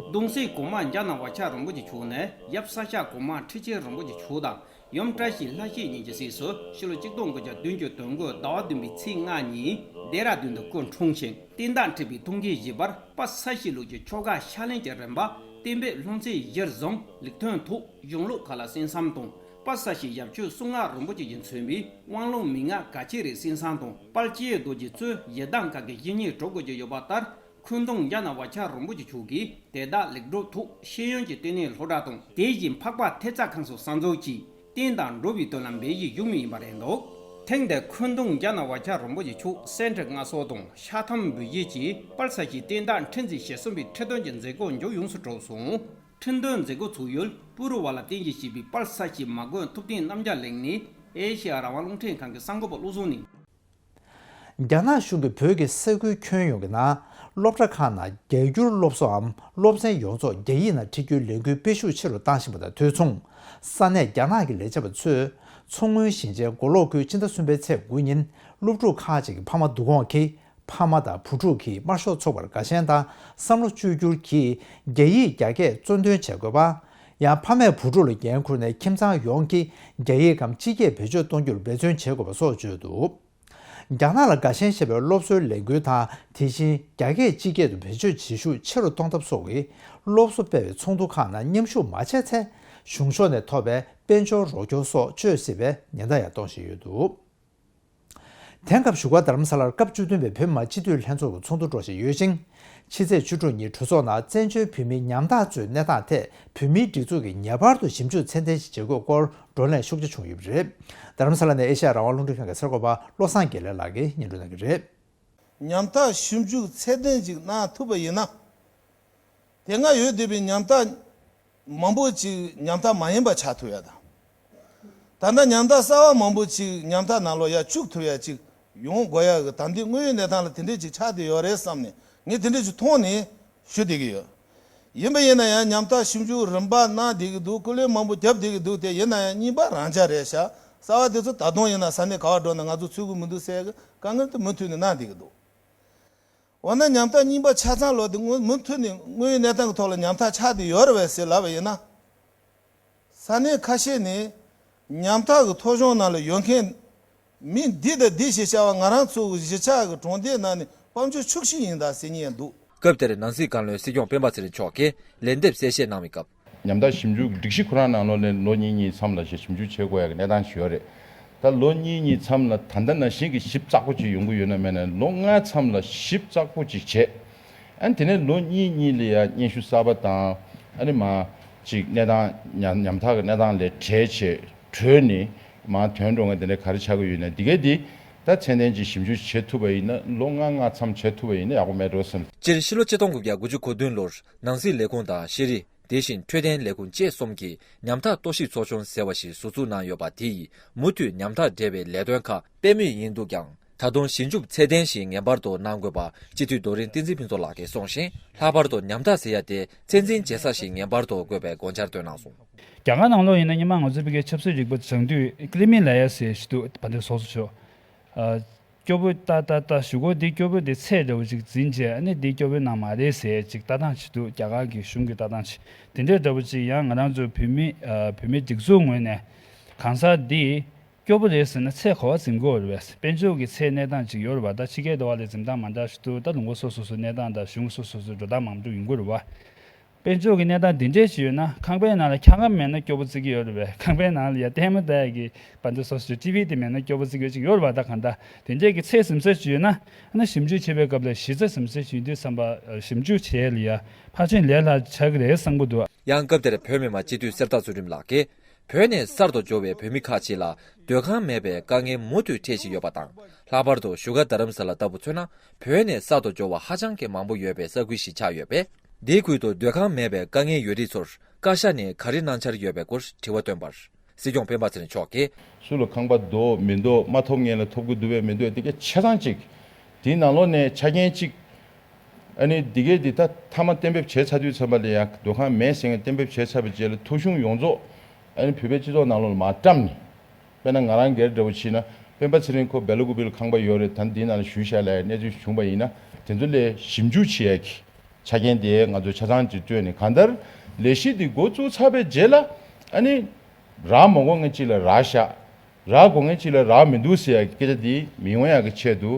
གདུང་སྲས་གོང་མ་འཇམ་དབྱངས་དབང་ཕྱུག་རིན་པོ་ཆེ་མཆོག་ནས་ཡབ་ས་སྐྱ་གོང་མ་ཁྲི་ཆེན་རིན་པོ་ཆེ་མཆོག་དང་ཡུམ་བཀྲ་ཤིས་ལྷ་གཅིག་གཉིས་ཀྱི་སྲས་སུ་ཕྱི་ལོ་ཆིག་སྟོང་དགུ་བརྒྱ་བདུན་ཅུ་དོན་དགུ་ཟླ་བ་བདུན་པའི་ཚེས་ལྔ་ཉིན་ལྡེ་ར་ལྡུན་དུ་སྐུ་འཁྲུངས་ཤིང་། བསྟན་བདག་ཁྲི་པའི་ཐུགས་འགན་བཞེས་པར་དཔལ་ས་གཞི་ལུགས་ཀྱི་ཆོ་ག་ཕྱག་ལེན་གྱི་རིམ་པ་གཏན་འབེབས་སློབ་ཚན་གཞིར་བཟུང་ལུགས་མཐུན་ཐོག་གཞུང་ལུགས་ཁག་ལ་གསན་བསམ་དང་། དཔལ་ས་གཞི་ཡབ་ཆོས་གསུང་ངག་རིན་པོ་ཆེ་ཡིས་མཚོན་པའི་དབང་ལུང་མན་ངག་གལ་ཆེ་རིགས་གསན་བསམ་དང་། དཔལ་སྐྱེ་འགྲོ་རྒྱལ་གཙོས་ཡི་དམ་བཀའ་བརྒྱུད་བཤེས་གཉེན་གྲོགས་དགོས་ཀྱི་ཡོད་པ་ལྟར། འཁོན་སྡོམ་འཇམ་དབྱངས་དབང་ཕྱུག་རིན་པོ་ཆེ་མཆོག་གིས་དེ་དག་ལེགས་གྲུབ་ཐོག་ཤེས་ཡོན་གྱི་བསྟི་གནས་སློབ་གྲྭ་དང་། དེ་བཞིན་འཕགས་པ་ཐེག་མཛད་ཁང་སོགས་གསར་འཛུགས་ཀྱིས་བསྟན་དང་འགྲོ་བའི་དོན་ལ་འབད་བཞིན་བཞུགས་མུས་ཡིན་པ་རེད་འདུག་ཐེངས་འདིར་འཁོན་སྡོམ་འཇམ་དབྱངས་དབང་ཕྱུག་རིན་པོ་ཆེ་མཆོག་སེར་ཁྲི་མངའ་གསོལ་དང་ཕྱག་ཐམ་འབུལ་བཞེས་ཀྱིས་དཔལ་ས་གཞིའི་བསྟན་བདག་ཁྲི་འཛིན་ཞེ་གསུམ་པའི་ཁྲི་སྟོན་གྱི་མཛད་སྒོ་མཇུག་ཡོངས་སུ་གྲུབ་སོང་། ཁྲི་འདོན་མཛད་སྒོ་ཚུགས་ཡུལ་པུ་རུ་ཝ་ལ་རྟེན་གཞི་བྱས་པའི་དཔལ་ས་གཞིའི་མ་དགོན་ཐུབ་བསྟན་རྣམ་རྒྱལ་གླིང་ནས་ཨེ་ཤེ་ཡ་རང་དབང་རླུང་འཕྲིན་ཁང་གི་གསར་འགོད་པ་བློ་བཟང་ནས། རྒྱ་ནག་གཞུང་གིས་བོད་ཀྱི་ས་ཁུལ་ཁྱོན་ཡོངས་ཀྱི་ནང་སློབ་གྲྭ་ཁག་ནང་རྒྱ་སྒྱུར་སློབ་གསོའམ་སློབ་ཚན་ཡོངས་རྫོགས་རྒྱ་ཡིག་ནང་ཁྲིད་རྒྱུའི་ལས་འགུལ་སྤེལ་ཤུགས་ཆེ་རུ་བཏང་བཞིན་པ་དང་དུས་མཚུངས། ས་གནས་རྒྱ་ནག་གི་ལས་བྱེད་པ་ཚོས་མཚོ་སྔོན་ཞིང་ཆེན་མགོ་ལོག་ཁུལ་སྤྱི་ཟླ་གསུམ་པའི་ཚེས་དགུ་ཉིན་སློབ་ཕྲུག་ཁག་ཅིག་གི་ཕ་མ་བསྡུ་སྐོང་གིས། ཕ་མ་དང་བུ་ཕྲུག་གིས་དམར་ཤོག་ཚོགས་པར་དགའ་ཞེན་དང་བསམ་བློ་བཅོས་བསྒྱུར་གྱིས་རྒྱ་ཡིག་རྒྱ་སྐད་གཙོ་འདོན་བྱེད་དགོས་པ། ཡང་ཕ་མས་བུ་ཕྲུག་ལ་འགན་འཁུར་ནས་ཁྱིམ་ཚང་ཡོངས་ཀྱིས་རྒྱ་ཡིག་གམ་སྤྱི་སྐད་བེད་སྤྱོད་གཏོང་རྒྱུར་འབད་བརྩོན་བྱེད་དགོས་པ་སོགས་བརྗོད་འདུག། རྒྱ་ནག་ལ་དགའ་ཞེན་ཆེ་བའི་སློབ་གསོའི་ལས་འགུལ་དང་། དེ་བཞིན་རྒྱ་སྐད་སྤྱི་སྐད་དུ་བེད་སྤྱོད་བྱེད་ཤུགས་ཆེ་རུ་གཏོང་ཐབས་སོགས་ཀྱི་སློབ་གསོ་སྤེལ་བའི་ཚོགས་འདུ་ཁག་ནང་མཉམ་ཞུགས་མ་བྱས་ཚེ། གཞུང་ཕྱོགས་ནས་ཐོབ་པའི་དཔལ་འབྱོར་རོགས་སྐྱོར་སོགས་སྤྱོད་སྲིད་པའི་ཉེན་བརྡ་ཡང་གཏོང་བཞིན་ཡོད་འདུག། དེང་སྐབས་བཞུགས་སྒར་རྡ་རམ་ས་ལར་སྐབས་བཅུ་བདུན་པའི་བོད་མི་མང་སྤྱི་འཐུས་ལྷན་ཚོགས་ཀྱི་ཚོགས་འདུ་འགྲོ་བཞིན་ཡོད་ཅིང་། ཕྱི་ཚེས་བཅུ་དྲུག་ཉིན་གྲོས་ཚོགས་ནང་བཙན་བྱོལ་བོད་མིའི་ཉམ་ཐག་ཚོའི་གནས་སྟངས་ཐད་བོད་མིའི་སྒྲིག་འཛུགས་ཀྱིས་ངེས་པར་དུ་ཞིབ་འཇུག་ཚད་ལྡན་ཞིག་བྱེད་དགོས་སྐོར་བགྲོ་གླེང་ཤུགས་ཆེ་བྱུང་ཡོད་པ་རེད། རྡ་རམ་ས་ལ་ནས་ཨེ་ཤ་ཡ་རང་དབང་རླུང་འཕྲིན་ཁང་གི་གསར་འགོད་པ་བློ་བཟང་དགེ་ལེགས་ལགས་ཀྱིས་སྙན་སྒྲོན་གནང་གི་རེད། ཉམ་ཐག་ཞིབ་འཇུག་ཚད་ལྡན་ཅིག་གནང་ཐུབ་པ་ཡིན་ན། དེ་སྔ་ཡོད་བསྡད་པའི་ཉམ་ཐག་མང་པོ་ཅིག་ཉམ་ཐག་མ་ཡིན་པ་ཆགས་ཐུབ་ཡ་དང་། ད་ལྟ་ཉམ་ཐག་གསར་བ་མང་པོ་ཅིག་ཉམ་ཐག་ནང་ལོགས་ཡར་བཅུག་ཐུབ་ཡ་ཅིག་ཡོང་དགོས་ཡ་གི་ད་ལྟའི་དངོས་ཡོད་གནས་སྟངས་ལ་དེ་འདྲས་ཅིག་ཆགས་བསྡད་ཡོད་རེད་བསམ་ནས་ངས་དེ་འདྲས་ཅིག་མཐོང་ནས་ཞུ་བསྡད་ཀྱི་ཡོད། ཡིན་པ་ཡིན་ན་ཡང་ཉམ་ཐག་ཞིབ་འཇུག་རིམ་པ་གནང་བསྡད་ཀྱི་འདུག། སྐུ་ལས་མང་པོ་བརྒྱབ་བསྡད་ཀྱི་འདུག། དེ་ཡིན་ན་ཡང་རྙིང་པ་རང་འཇགས་རེད་ཤག། གསར་བ་དེ་ཚོ་ད་དུང་ཡིན་ན་ས་གནས་ག་བར་འགྲོ་ན་ང་ཚོ་ཚུད་ཀྱི་མི་འདུག་ཟེར་གྱི་དཀའ་ངལ་དེ་མུ་མཐུད་ནས་གནང་བསྡད་ཀྱི་འདུག། འོ་ན་ཉམ་ཐག་རྙིང་པ་ཆ་ཚང་ལོག་དེ་སྔོན་མུ་མཐུད་ནས་དངོས་ཡོད་གནས་སྟངས་ཀྱི་ཐོག་ལ་ཉམ་ཐག་ཆགས་བསྡད་ཡོད་རེད་བས་ཟེར་ལབ་པ་ཡིན་ན། ས་གནས་ཁ་ཤས་ནས་ཉམ་ཐག་གི་ཐོ་གཞུང་ནང་ལ་ཡོད་མཁན་མི་འདི་དང་འདི་ཞེས་བྱ་བ་ང་རང་ཚོ་གཞིས་ཆགས་ཀྱི་གྲོང་སྡེའི་ནང་ནས་དཔལ་འབྱོར་ཕྱུག་ཤོས་ཡིན་ད་ཟེར་མཁན་ཡང་འདུག། སྐབས་དེར་ནང་སྲིད་བཀའ་བློན་སྲིད་སྐྱོང་སྤེན་པ་ཚེ་རིང་མཆོག་གིས་ལན་འདེབས་གསལ་བཤད་གནང་བའི་སྐབས། ཉམ་ཐག་ཞིབ་འཇུག་སྒྲིག་གཞི་ཁོ་རང་ནང་ལོགས་ནས་ལོ་གཉིས་གཉིས་མཚམས་ལ་ཞིབ་འཇུག་བྱེད་དགོས་ཡ་གི་གནས་སྟངས་ཤིག་ཡོད་རེད། ད་ལོ་གཉིས་གཉིས་མཚམས་ལ་ད་ལྟ་ནང་བཞིན་གྱི་ཞིབ་ཚགས་པོ་ཅིག་ཡོང་གི་ཡོད་ན་མེད་ན་ལོ་ལྔའི་མཚམས་ལ་ཞིབ་ཚགས་པོ་ཅིག་བྱས། ཨ་ནི་དེ་ནས་ལོ་གཉིས་གཉིས་ལ་ཡ་སྙན་ཞུ་གསར་པ་དང་ཨ་ནི་མ་ཅིག་གནས་སྟངས་ཉམ་ཉམ་ཐག་གི་གནས་སྟངས་ལས་བྲལ་བྱས་གྲོལ་ནས་མ་ཐོན་འགྲོ་མཁན་དེ་འདྲ་ག་རེ་ཆགས་ཀྱི་ཡོད་ན་དེ་གས་དེ་ད་ཚད་ལྡན་ཅིག་ཞིབ་འཇུག་བྱེད་ཐུབ་པ་ཡིན་ན་ལོ་ལྔ་ལྔ་མཚམས་བྱེད་ཐུབ་པ་ཡིན་ན་ཡག་པོ་མེད་འགྲོ་བསམ། སྤྱིར་ཕྱི་ལོ་ཆིག་སྟོང་དགུ་བརྒྱ་དགུ་བཅུ་གོ་བདུན་ལོར་ནང་སྲིད་ལས་ཁུངས་དང་ཤེས་རིག་དེ་བཞིན་འཕྲོད་བསྟེན་ལས་ཁུངས་བཅས་གསུམ་གྱིས་ཉམ་ཐག་གཏོར་བཤིག་ཚོགས་ཆུང་ཟེར་བ་ཞིག་ཟུར་འཛུགས་གནང་ཡོད་པ་དེ་ཡིས་མུ་མཐུད་ཉམ་ཐག་འབྲེལ་བའི་ལས་དོན་ཁག་སྤེལ་མུས་ཡིན་འདུག་ཀྱང་། ད་དུང་ཞིབ་འཇུག་ཚད་ལྡན་ཞིག་ངེས་པར་དུ་གནང་དགོས་པ་སྤྱི་འཐུས་རྡོ་རིང་བསྟན་འཛིན་ཕུན་ཚོགས་ལགས་ཀྱིས་གསུངས་ཤིང་། ལྷག་པར་དུ་ཉམ་ཐག་ཟེར་ཡ་དེ་ཚད་འཛིན་བྱེད་ས་ཞིག་ངེས་པར་དུ་དགོས་པའི་དགོངས་འཆར་བཏོན་གནང་སོང་། རྒྱ་གར་ནང་ལོགས་ཡིན་ན་སྔོན་མ་ང་ཚོའི་ཕ་གིའི་ཆབ་སྲིད་རིག་པ་སྦྱང་དུས་ཀི་ལི་མི་ལ་ཡ་ཟེར་ཞིག་འདུག། བན་དེ་སོ་སོ་ཆོ། ཨ། སྐྱོ་པོ་ཏ་ཏ་ཏ་ཞུ་གོ་འདི་སྐྱོ་པོ་འདི་ཚད་འདྲ་བོ་ཅིག་འཛིན་བྱས་ཨ་ནི་འདི་སྐྱོ་པོའི་ནང་མ་རེད་ཟེར་ཅིག་ལྟ་སྟངས་བྱེད་འདུག། རྒྱ་གར་གྱི་གཞུང་གི་ལྟ་སྟངས་བྱེད་དེ་འདྲའི་འདྲ་བོ་ཅིག་ཡང་ང་རང་ཚོ་བོད་མི་ཨ་བོད་མི་སྒྲིག་འཛུགས་ངོས་ནས་གང་ཟག་འདི་སྐྱོ་པོ་རེད་ཟེར་ན་ཚད་ག་པར་འཛིན་དགོས་རེད་པས། དཔལ་འབྱོར་གྱི་ཚད་གནས་སྟངས་ཅིག་ཡོད་རེད་པ། ད་ཕྱི་རྒྱལ་དུ་བ་ལས་འཛིན་སྟངས་མ་འདྲ་ཞིག་འདུག། ད་ལུང་པ་སོ་སོ་སོའི་གནས་སྟངས་དང་གཞུང་སོ་སོ་སོའི་འགྲོ་སྟངས་མང་པོ་ཡོང་གི་རེད་པ། དཔལ་འབྱོར་གྱི་གནས་སྟངས་འདི་འདྲས་ཞིག་ཡོད་ན་ཁང་པའི་ནང་ལ་འཁྱག་སྒམ་མེད་ན་སྐྱོ་པོ་བརྩི་གི་ཡོད་རེད་པས། ཁང་པའི་ནང་ལ་ཡ་ལྟད་མོ་ལྟ་ཡ་གི་བར་དུ་སོ་སོའི་ཊི་ཝི་དེ་མེད་ན་སྐྱོ་པོ་བརྩི་གི་ཡོད་ཅིག་ཡོད་རེད་པ། ད་གང་ལྟར་དེ་འདྲས་ཀྱི་ཚད་ཟིན་ས་ཞིག་ཡོད་ན་ཨ་ནི་ཞིབ་འཇུག་བྱེད་པའི་སྐབས་ལ་གཞི་རྩ་ཟིན་ས་ཞིག་ཡིན་དུས་བསམ་པ་ཞིབ་འཇུག་བྱེད་ཡ་ལ་ཡ་ཕར་ཕྱིན་ལས་སླ་ཆགས་ཀྱི་རེད་བསམ་གི་འདུག། ཡང་སྐབས་དེར་བོད་མི་མང་སྤྱི་འཐུས་གསེར་རྟ་ཚུལ་ཁྲིམས་ལགས་ཀྱིས་བོད་ནས་གསར་དུ་འབྱོར་བའི་བོད་མི་ཁག་ཅིག་ལ་སྡོད་ཁང་མེད་པའི་དཀའ་ངལ་མུ་མཐུད་འཕྲད་བཞིན་ཡོད་པ་དང་། ལྷག་པར་དུ་བཞུགས་སྒར་རྡ་རམ་ས་ལ་ལྟ་བུ་མཚོན་ན་བོད་ནས་གསར་དུ་འབྱོར་བ་ཧ་ཅང་གི་མང་པོ་ཡོད་པའི་ས་ཁུལ་ཞིག་ཆགས་ཡོད་པས། འདིའི་ཁུལ་དུ་སྡོད་ཁང་མེད་པའི་དཀའ་ངལ་ཡོད་རིགས་ཚོར་བཀའ་ཤག་ནས་ག་རེ་གནང་འཆར་ཡོད་པའི་སྐོར་དྲི་བ་བཏོན་པར། སྲིད་སྐྱོང་སྤེན་པ་ཚེ་རིང་མཆོག་གིས། སུ་ལ་ཁང་པ་འདུག་མི་འདུག་མ་ཐོབ་མཁན་ལ་ཐོབ་ཀྱི་འདུག་པས་མི་འདུག་དེ་ག་ཆ་ཚང་གཅིག། དེའི་ནང་ལོགས་ནས་ཆ་རྐྱེན་གཅིག། ཨ་ནི་འདི་གས་འདི་ད་མཐའ་མ་གཏན་འབེབས་བྱས་ཚར་དུས་ཙམ་པ་ལ་ཡང་སྡོད་ཁང་མེད་ཟེར་མཁན་གཏན་འབེབས་བྱས་ཚར་བའི་རྗེས་ལ་ཐོ་གཞུང་ཡོངས་རྫོགས་ཨ་ནི་བོད་པའི་སྤྱི་ཚོགས་ནང་ལོགས་ལ་མར་བཀྲམ་ནས། དཔེར་ན་ང་རང་སྒེར་འདྲ་བོ་བྱས་ན་སྤེན་པ་ཚེ་རིང་ཁོ་སྦེ་ལ་ཀུ་པེ་ལ་ཁང་པ་ཡོད་རེད། ད་འདིའི་ནང་ལ་བཞུགས་བཞག་ལབ་ཡ་གནས་ཚུལ་བྱུང་པ་ཡིན་ན་དེ་ཚོ་ལས་ཞིབ་འཇུག་བྱེད་ཡ་གི་ཆ་རྐྱེན་དེ་ང་ཚོ་ཆ་ཚང་གཅིག་བཏོན་ནས་གང་ལྟར་ལས་གཞི་འདི་འགོ་བཙུགས་ཚར་བའི་རྗེས་ལ་ཨ་ནི་རག་མ་དགོས་མཁན་གཅིག་ལ་རག་བཞག། རག་དགོས་མཁན་གཅིག་ལ་རག་མི་འདུག་ཟེར་ཡ་གི་སྐད་ཆ་འདི་མི་ཡོང་ཡ་གི་ཆེད་དུ།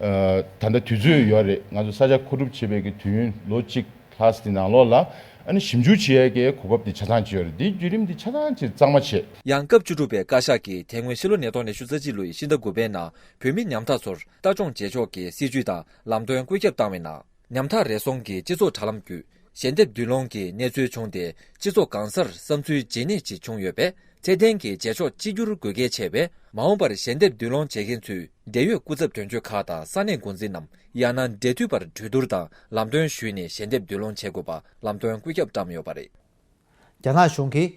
ཨ། ད་ལྟ་དུས་ཚོད་ཡོད་རེད། ང་ཚོ་ས་ཆ་མཁོ་སྒྲུབ་བྱེད་པའི་གི་དུས་ཡུན་ལོ་གཅིག་ལྷག་ཙམ་ནང་ལོགས་ལ་ཨ་ནི་ཞིབ་འཇུག་བྱེད་ཡ་གི་གོ་སྐབས་འདི་ཆ་ཚང་ཅིག་ཡོད་རེད། འདིའི་བརྒྱུད་རིམ་འདི་ཆ་ཚང་ཅིག་གཙང་མ་བྱེད། ཡང་སྐབས་བཅུ་དྲུག་པའི་བཀའ་ཤག་གིས་དེ་སྔོན་ཕྱི་ལོ་ཉིས་སྟོང་ཉི་ཤུ་རྩ་གཅིག་ལོའི་ཕྱི་ཟླ་དགུ་པའི་ནང་བོད་མི་ཉམ་ཐག་ཚོར་ལྟ་སྐྱོང་བྱེད་ཕྱོགས་ཀྱི་སྲིད་ཇུས་དང་ལམ་སྟོན་བཀོད་ཁྱབ་བཏང་བའི་ནང་། ཉམ་ཐག་རེ་ཟུང་གིས་སྤྱི་ཚོགས་དྲ་ལམ་བརྒྱུད་ཞལ་འདེབས་བསྡུ་སློང་གི་གནས་ཚུལ་བྱུང་སྟེ། སྤྱི་ཚོགས་གང་སར་བསམ་ཚུལ་ཇི་སྙེད་ཅིག་བྱུང་ཡོད་པས། ཚད་ལྡན་གྱི་རྗེས་ཕྱོགས་གཅིག་གྱུར་དགོས་གལ་ཆེ་བས། མ་འོངས་པར་ཞལ་འདེབས་བསྡུ་སློང་བྱེད་མཁན་ཚོས་འབྲེལ་ཡོད་སྐུ་ཚབ་དོན་གཅོད་ཁག་དང་ས་གནས་འགོ་འཛིན་ནམ། ཡང་ན་འབྲེལ་མཐུད་པར་གྲོས་བསྡུར་དང་ལམ་སྟོན་ཞུས་ནས་ཞལ་འདེབས་བསྡུ་སློང་བྱེད་དགོས་པ་ལམ་སྟོན་བཀོད་ཁྱབ་བཀྲམ་ཡོད་པ་རེད། རྒྱ་ནག་གཞུང་གིས་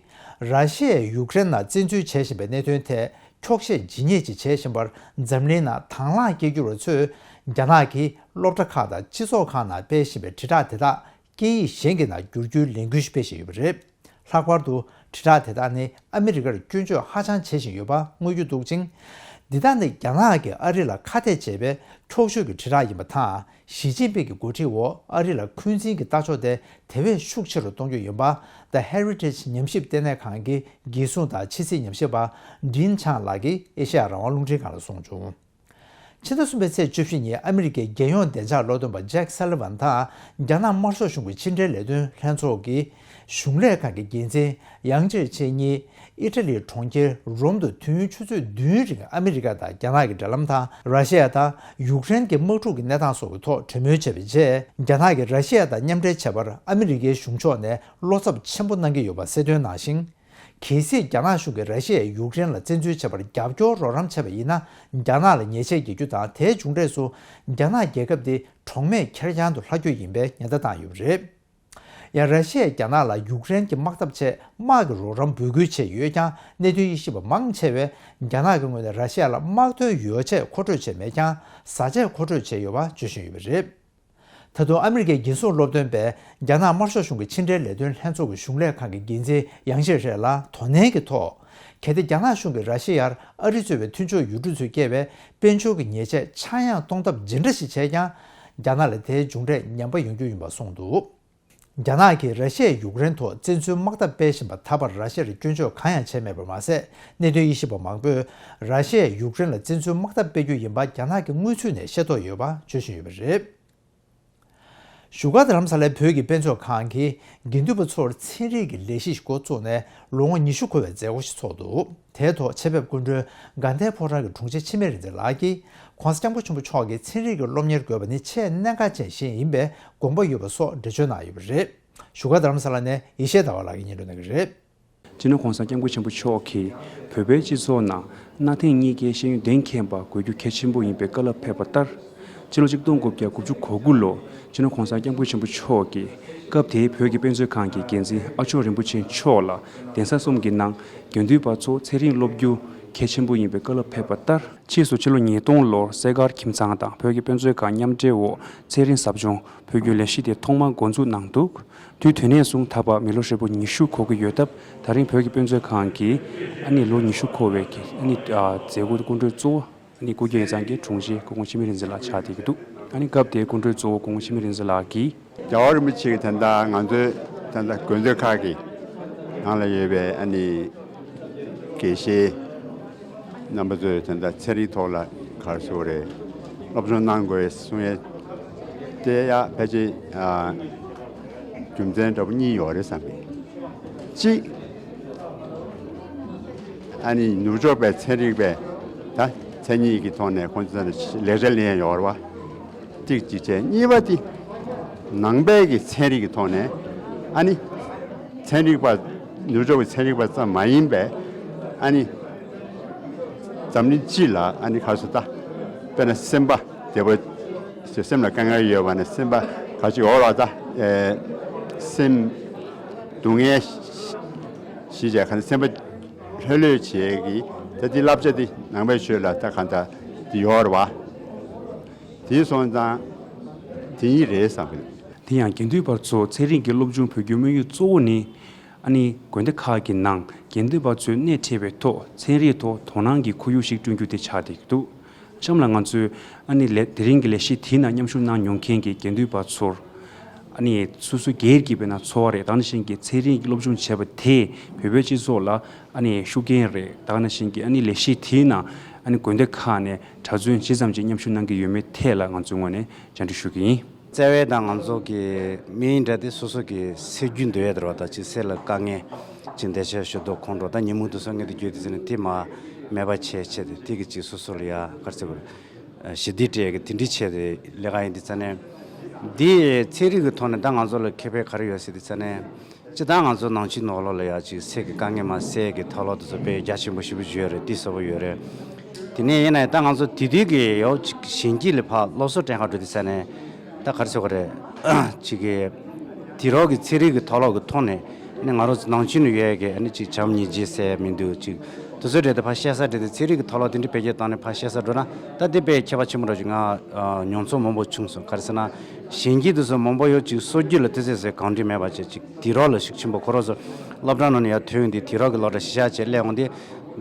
ར་ཤི་ཡས་ཡུཀ་རེན་ནང་བཙན་འཛུལ་བྱེད་བཞིན་པའི་གནད་དོན་ཐད་འཁྱོག་བཤད་ཇི་སྙེད་ཅིག་བྱེད་བཞིན་པར། འཛམ་གླིང་ནང་དང་བླངས་སྐད་སྒྱུར་བ་ཚོས་རྒྱ་ནག་གིས་སློབ་གྲྭ་ཁག་དང་སྤྱི་ཚོགས་ཁག་ནང་སྤེལ་བཞིན་པའི་དྲིལ་བསྒྲགས་དེ་དག་སྐད་ཡིག་གཞན་གྱི་ནང་བསྒྱུར་རྒྱུའི་ལས་འགུལ་ཞིག་སྤེལ་བཞིན་ཡོད་པ་རེད། ལྷག་པར་དུ་དྲིལ་བསྒྲགས་དེ་དག་ནི་ཨ་མི་རི་ཀར་སྐྱོན་བརྗོད་ཧ་ཅང་བྱེད་བཞིན་ཡོད་པ་མངོན་རྒྱུ་འདུག་ཅིང་། འདི་དག་ནི་རྒྱ་ནག་གིས་ཨ་རི་ལ་ཁ་གཏད་བྱས་པའི་འཁྱོག་བཤད་ཀྱི་དྲིལ་བསྒྲགས་ཡིན་པ་དང་། ཞི་ཅིན་ཕིང་གི་འགོ་ཁྲིད་འོག་ཨ་རི་ལ་འཁོན་འཛིན་གྱི་ལྟ་ཕྱོགས་དེ་དེ་བས་ཤུགས་ཆེ་རུ་གཏོང་རྒྱུ་ཡིན་པ། The Heritage ཉམས་ཞིབ་ལྟེ་གནས་ཁང་གི་རྒྱལ་སྲུང་དང་ཕྱི་སྲིད་ཉམས་ཞིབ་པ་ཌིན་ཆང་ལགས་ཀྱིས་ཨེ་ཤེ་ཡ་རང་དབང་རླུང་འཕྲིན་ཁང་ལ་གསུངས་བྱུང་། ཕྱི་ཟླ་གསུམ་པའི་ཚེས་བཅུ་བཞི་ཉིན་ཨ་མི་རི་ཀའི་རྒྱལ་ཡོངས་བདེ་འཇགས་སློབ་སྟོན་པ་ཇེག་སཱ་ལི་ཝན་དང་རྒྱ་ནག་དམར་ཤོག་གཞུང་གི་ཕྱི་འབྲེལ་ལས་དོན་ལྷན་ཚོགས་ཀྱི་གཞུང་ལས་ཁང་གི་འགན་འཛིན་ཡང་ཅེ་ཆེ་གཉིས་ཨི་ཊ་ལིའི་གྲོང་ཁྱེར་རོམ་དུ་དུས་ཡུན་ཆུ་ཚོད་བདུན་རིང་ཨ་མི་རི་ཀ་དང་རྒྱ་ནག་གི་འབྲེལ་ལམ་དང་། ར་ཤི་ཡ་དང་ཡུཀ་རེན་གྱི་དམག་འཁྲུག་གི་གནས་སྟངས་སོགས་ཀྱི་ཐོག་གྲོས་མོལ་བྱས་པའི་རྗེས། རྒྱ་ནག་གིས་ར་ཤི་ཡ་དང་མཉམ་འབྲེལ་བྱས་པར་ཨ་མི་རི་ཀའི་གཞུང་ཕྱོགས་ནས་བློ་འཚབ་ཆེན་པོ་གནང་གི་ཡོད་པ་གསལ་སྟོན་གནང་ཞིང་། གལ་སྲིད་རྒྱ་ནག་གཞུང་གིས་ར་ཤི་ཡས་ཡུཀ་རེན་ལ་བཙན་འཛུལ་བྱེད་པར་རྒྱབ་སྐྱོར་རོགས་རམ་བྱས་པ་ཡིན་ན། རྒྱ་ནག་ལ་ཉེས་ཆད་འགེལ་རྒྱུ་དང་། དེའི་མཇུག་འབྲས་སུ་རྒྱ་ནག་རྒྱལ་ཁབ་དེ་གྲོགས་མེད་ཁེར་རྐྱང་དུ་ལྷག་རྒྱུ་ཡིན་པའི་ཉེན་བརྡ་བཏང་ཡོད་པ་རེད། ཡང་ར་ཤི་ཡས་རྒྱ་ནག་ལ་ཡུཀ་རེན་གྱི་དམག་འཐབ་ཆེད་དམག་གི་རོགས་རམ་འབོད་སྐུལ་བྱས་ཡོད་ཀྱང་། གནད་དོན་དབྱེ་ཞིབ་པ་མང་ཆེ་བས་རྒྱ་ནག་གི་ངོས་ནས་ར་ཤི་ཡ་ལ་དམག་དོན་ཡོ་བྱད་མཁོ་སྤྲོད་བྱས་མེད་ཀྱང་། བཟའ་ཆས་མཁོ་སྤྲོད་བྱས་ཡོད་པ་བརྗོད་བཞིན་ཡོད་པ་རེད། ད་དུང་ཨ་མི་རི་ཀའི་རྒྱལ་སྲུང་སློབ་སྟོན་པས་རྒྱ་ནག་དམར་ཤོག་གཞུང་གི་ཕྱི་འབྲེལ་ལས་དོན་ལྷན་ཚོགས་ཀྱི་གཞུང་ལས་ཁང་གི་འགན་འཛིན་ཡང་ཞེ་ཧྲེ་ལ་དོ་ནན་གྱི་ཐོག། གལ་ཏེ་རྒྱ་ནག་གཞུང་གིས་ར་ཤི་ཡར་ཨ་རི་གཙོས་པའི་མཐུན་ཕྱོགས་ཡུལ་གྲུ་ཚོས་བཀལ་བའི་དཔལ་འབྱོར་གྱི་ཉེས་ཆད་ཆག་ཡང་གཏོང་ཐབས་ཇི་འདྲ་ཞིག་བྱས་ཀྱང་། རྒྱ་ནག་ལ་དེའི་མཇུག་འབྲས་ངན་པ་ཡོང་རྒྱུ་ཡིན་པ་གསུངས་འདུག། རྒྱ་ནག་གིས་ར་ཤི་ཡས་ཡུཀ་རེན་ཐོག་བཙན་འཛུལ་དམག་འཐབ་སྤེལ་བཞིན་པ་ད་བར་ར་ཤི་ཡར་སྐྱོན་བརྗོད་གང་ཡང་བྱས་མེད་པར་མ་ཟད། གནད་དོན་དབྱེ་ཞིབ་པ་མང་པོས་ར་ཤི་ཡས་ཡུཀ་རེན་ལ་བཙན་འཛུལ་དམག་འཐབ་སྤེལ་རྒྱུ་ཡིན་པ་རྒྱ་ནག་གི་དངོས་ཚུལ་ནས་ཤེས་རྟོགས་ཡོད་པ་བརྗོད་བཞིན་ཡོད་པ་རེད། བཞུགས་སྒར་རྡ་རམ་ས་ལའི་བོད་ཀྱི་དཔེ་མཛོད་ཁང་གིས་དགེ་འདུན་པ་ཚོར་ཚན་རིག་གི་ལས་གཞི་ཞིག་འགོ་བཙུགས་ནས་ལོ་ངོ་ཉི་ཤུ་འཁོར་བའི་མཛད་སྒོ་ཞིག་ཚོགས་འདུག། དེའི་ཐོག་ཆེད་ཕེབས་སྐུ་མགྲོན་དགའ་ལྡན་ཕོ་བྲང་གི་དྲུང་ཆེ་འཆི་མེད་རིག་འཛིན་ལགས་ཀྱིས། ྋགོང་ས་ྋསྐྱབས་མགོན་ཆེན་པོ་མཆོག་གིས་ཚན་རིག་གི་སློབ་གཉེར་དགོས་པ་ནི་ཆེས་གནད་འགག་ཅན་ཞིག་ཡིན་པའི་དགོངས་པ་ཡོད་པ་སོགས་འགྲེལ་བརྗོད་གནང་ཡོད་པ་རེད། བཞུགས་སྒར་རྡ་རམ་ས་ལ་ནས་ཡེ་ཤེས་ཟླ་བ་ལགས་ཀྱིས་སྙན་སྒྲོན་གནང་གི་རེད། སྤྱི་ནོར་ྋགོང་ས་ྋསྐྱབས་མགོན་ཆེན་པོ་མཆོག་གིས་བོད་པའི་སྤྱི་ཚོགས་ནང་གནའ་དེང་གཉིས་ཀའི་ཤེས་ཡོན་གཏན་འཁེལ་པ་དགོས་རྒྱུ་གལ་ཆེན་པོ་ཡིན་པའི་བཀའ་སློབ་ཕེབས་པ་ལྟར། སྤྱི་ལོ་ཆིག་སྟོང་དགུ་བརྒྱ་དགུ་བཅུ་གོ་དགུ་ལོར་སྤྱི་ནོར་ྋགོང་ས་ྋསྐྱབས་མགོན་ཆེན་པོ་མཆོག་གིས་སྐབས་དེའི་བོད་ཀྱི་དཔེ་མཛོད་ཁང་གི་འགན་འཛིན་ཨ་མཆོག་རིན་པོ་ཆེ་མཆོག་ལ་གདན་ས་གསུམ་གྱི་ནང་དགེ་འདུན་པ་ཚོ་ཚན་རིག་སློབ་རྒྱུ་གལ་ཆེན་པོ་ཡིན་པའི་བཀའ་སློབ་ཕེབས་པ་ལྟར། ཕྱིས་སུ་ཕྱི་ལོ་ཉིས་སྟོང་ལོར་སྲས་མཁར་ཁྱིམ་ཚང་དང་བོད་ཀྱི་དཔེ་མཛོད་ཁང་མཉམ་འབྲེལ་འོག་ཚན་རིག་ཟབ་སྦྱོང་བོད་བརྒྱུད་ལས་གཞི་དེ་ཐོག་མར་འགོ་འཛུགས་གནང་འདུག། དུས་དེ་ནས་བཟུང་ད་བར་མི་ལོ་ཧྲིལ་པོ་ཉི་ཤུ་འཁོར་གྱི་ཡོད་སྟབས། ད་རིང་བོད་ཀྱི་དཔེ་མཛོད་ཁང་གིས་ཨ་ནི་ལོ་ཉི་ཤུ་འཁོར་བའི་གི་ཨ་ནི་ཨ་མཛད་སྒོའི་སྐུ་མགྲོན་གཙོ་བོ་ཨ་ནི་སྐུ་སྒེར་ཡིག་ཚང་གི་དྲུང་ཆེ་སྐུ་ངོ་འཆི་མེད་རིག་འཛིན་ལགས་ཆགས་བསྡད་ཀྱི་འདུག། ཨ་ནི་སྐབས་དེའི་སྐུ་མགྲོན་གཙོ་བོ་སྐུ་ངོ་འཆི་མེད་རིག་འཛིན་ལགས་ཀྱིས། རྒྱལ་བ་རིན་པོ་ཆེ་གིས་ད་ལྟ་ང་ཚོའི་ད་ལྟ་དགོན་སྡེ་ཁག་གི་ནང་ལ་ཡོད་པའི་ཨ་ནི་དགེ་བཤེས་རྣམ་པ་ཚོས་ད་ལྟ་ཚན་རིག་ཐོག་ལ་ག་རེ་ཟེར་དགོས་རེད། སློབ་སྦྱོང་གནང་དགོས་གསུང་ཡས་དེ་ཡང་ཕལ་ཆེར་ཨ་རྒྱུ་མཚན་འདྲ་པོ་གཉིས་ཡོད་རེད་བསམ་གི། གཅིག། ཨ་ནི་ནུབ་ཕྱོགས་པའི་ཚན་རིག་པས་ད་མཚན་ཉིད་ཀྱི་ཐོག་ནས་ཁོང་ཚོ་ལ་ལེགས་སྦྱར་ལེན་ཡ་ཡོད་རེད་བ། གཅིག་གཅིག་བྱས། གཉིས་པ་དེ་ནང་པའི་གི་ཚན་རིག་གི་ཐོག་ནས་ཨ་ནི་ཚན་རིག་པ་ནུབ་ཕྱོགས་པའི་ཚན་རིག་པ་ཙམ་མ་ཡིན་པའི་ཨ་ནི་འཛམ་གླིང་སྤྱི་ལ་ཨ་ནི་ག་རེ་ཟེར་ད། དཔེར་ན་སེམས་པ་བདེ་པོ་སེམས་ལ་དཀའ་ངལ་ཡོད་པ་ན་སེམས་པ་ག་ཅིག་འོར་བ་ད་ཨེ་སེམས་སྡུག་བསྔལ་ཞི་བྱས་ག་ནས་སེམས་པ་ལྷོད་ལྷོད་བྱེད་ཀྱི་ད་འདི་བསླབ་བྱ་འདི་ནང་པའི་ཆོས་ལ་ད་ག་འདྲ་འདི་ཡོད་རེད་བ། དེ་སོང་ཙང་དེ་གཉིས་རེད་བསམ་གི། དེ་ཡང་དགེ་འདུན་པ་ཚོ་ཚན་རིག་གི་སློབ་སྦྱོང་ཕུལ་རྒྱུའི་དམིགས་ཡུལ་གཙོ་བོ་ནི། ཨ་ནི་དགོན་སྡེ་ཁག་གི་ནང་དགེ་འདུན་པ་ཚོས་སྣེ་ཁྲིད་པའི་ཐོག་ཚན་རིག་ཐོག་དོ་སྣང་གི་ཁོར་ཡུག་ཞིག་བསྐྲུན་རྒྱུ་དེ་ཆགས་བསྡད་ཀྱི་འདུག། གཤམ་ལ་ང་ཚོས་ཨ་ནི་ལས་དེ་རིང་གི་ལས་གཞི་དེའི་ནང་མཉམ་ཞུགས་གནང་མྱོང་མཁན་གྱི་དགེ་འདུན་པ་ཚོར། ཨ་ནི་སོ་སོ་སྒེར་གྱི་དཔེར་ན་འཚོ་བ་རེད། ད་ག་ནང་བཞིན་གྱི་ཚན་རིག་སློབ་སྦྱོང་བྱས་པ་དེས་བོད་པའི་སྤྱི་ཚོགས་ལ་ཨ་ནི་ཤུགས་རྐྱེན་རེད། ད་ག་ནང་བཞིན་གྱི་ཨ་ནི་ལས་གཞི་དེའི་ནང་ཨ་ནི་དགོན་སྡེ་ཁག་ནས་གྲྭ་བཙུན་ཇི་ཙམ་ཅིག་མཉམ་ཞུགས་གནང་གི་ཡོད་མེད་ཐད་ལ་ང་ཚོའི་ངོས་ནས་བཅར་འདྲི་ཞུ་གི་ཡིན། བརྩེ་བའི་དང་ང་ཚོ་གི་མིའི་འདྲ་དེ་སོ་སོ་གི་སེམས་རྒྱུད་འདུལ་ཡས་དེ་རེད་བ། ད་ཅིག་སེམས་ལ་དཀའ་ངལ་ཅིག་འདི་བྱས་ཞུ་དོ་ཁོང་ཁྲོ་ད་ཉིན་མོ་དུ་སོང་ངེས་དུ་རྒྱུད་དེ་ཟེར་ནས་དེ་མ་མེད་པ་བྱས་བྱས་ཏེ་དེ་གི་ཅིག་སོ་སོ་ལ་ཡ་ག་རེ་ཟེར་དགོས་རེད། ཞི་བདེ་སྤྲད་གི་དེ་འདྲི་བྱས་ཏེ་ལས་ཀ་ཡིན་དུས་ཙ་ནས། འདི་ཚན་རིག་གི་ཐོག་ནས་ད་ང་ཚོ་ལ་ཁེ་ཕན་ག་རེ་ཡོད་ཟེར་དུས་ཙ་ནས། སྤྱིར་བཏང་ང་ཚོ་ནང་ཆོས་ནང་ལོགས་ལ་ཡ་ཅིག་སེམས་ཀྱི་དཀའ་ངལ་མ་སེལ་གི་ཐབས་ལམ་དེ་ཚོ་དཔེ་རྒྱ་ཆེན་པོ་ཞེ་པོ་ཅིག་ཡོད་རེད། དེ་གསལ་པོ་ཡོད་རེད། དེ་ནས་ཡིན་ན་ཡང་ད་ང་ཚོ་དེ་དུས་ཀྱི་ཡོ་ཅིག་གཞོན་སྐྱེས་ལ་ཕར་སློབ་གསོ་སྤྲད་ག་འགྲོ་དུས་ཙ་ནས་ད་ག་རེ་ཟེར་དགོས་རེད། ཅིག་གི་དེང་རབས་ཀྱི་ཚན་རིག་གི་ཐབས་ལམ་གི་ཐོག་ནས་ནི་ང་རང་ཚོ་ནང་ཆོས་ནང་ཡོད་ཀྱི་ཨ་ནི་ཅིག་བྱམས་སྙིང་རྗེ་ཟེར་མི་འདུག་ཅིག་དེ་ཚོའི་གྲས་དེ་ཕར་བཤད་ས་གྲས་དེ་ཚན་རིག་གི་ཐབས་ལམ་དེ་འདྲ་འཕེལ་རྒྱས་བཏང་ནས་ཕར་བཤད་ས་འགྲོ་ན་ད་དེ་དཔེ་ཁྱད་པར་ཆེན་པོ་འདྲ་ཅིག་ང་མྱོང་ཚོར་མང་པོ་བྱུང་སོང་། ག་རེ་ཟེར་ན་གཞོན་སྐྱེས་དེ་ཚོ་མང་པོ་ཡོད་ཅིག་སྲོལ་རྒྱུན་ལ་དེ་ཚོ་ཟེར་གང་འདྲ་མེད་པ་བྱས་ཅིག་དེང་རབས་ལ་ཤུགས་ཆེན་པོ་ཁོ་རང་ཚོ་སློབ་གྲྭ་ནང་ནས་ཡར་ཐོན་ཡོང་དུས་དེང་རབས་ཀྱི་སློབ་གྲྭ་གཞི་བཞག་བྱས་སླེབས་ཡོང་དུས་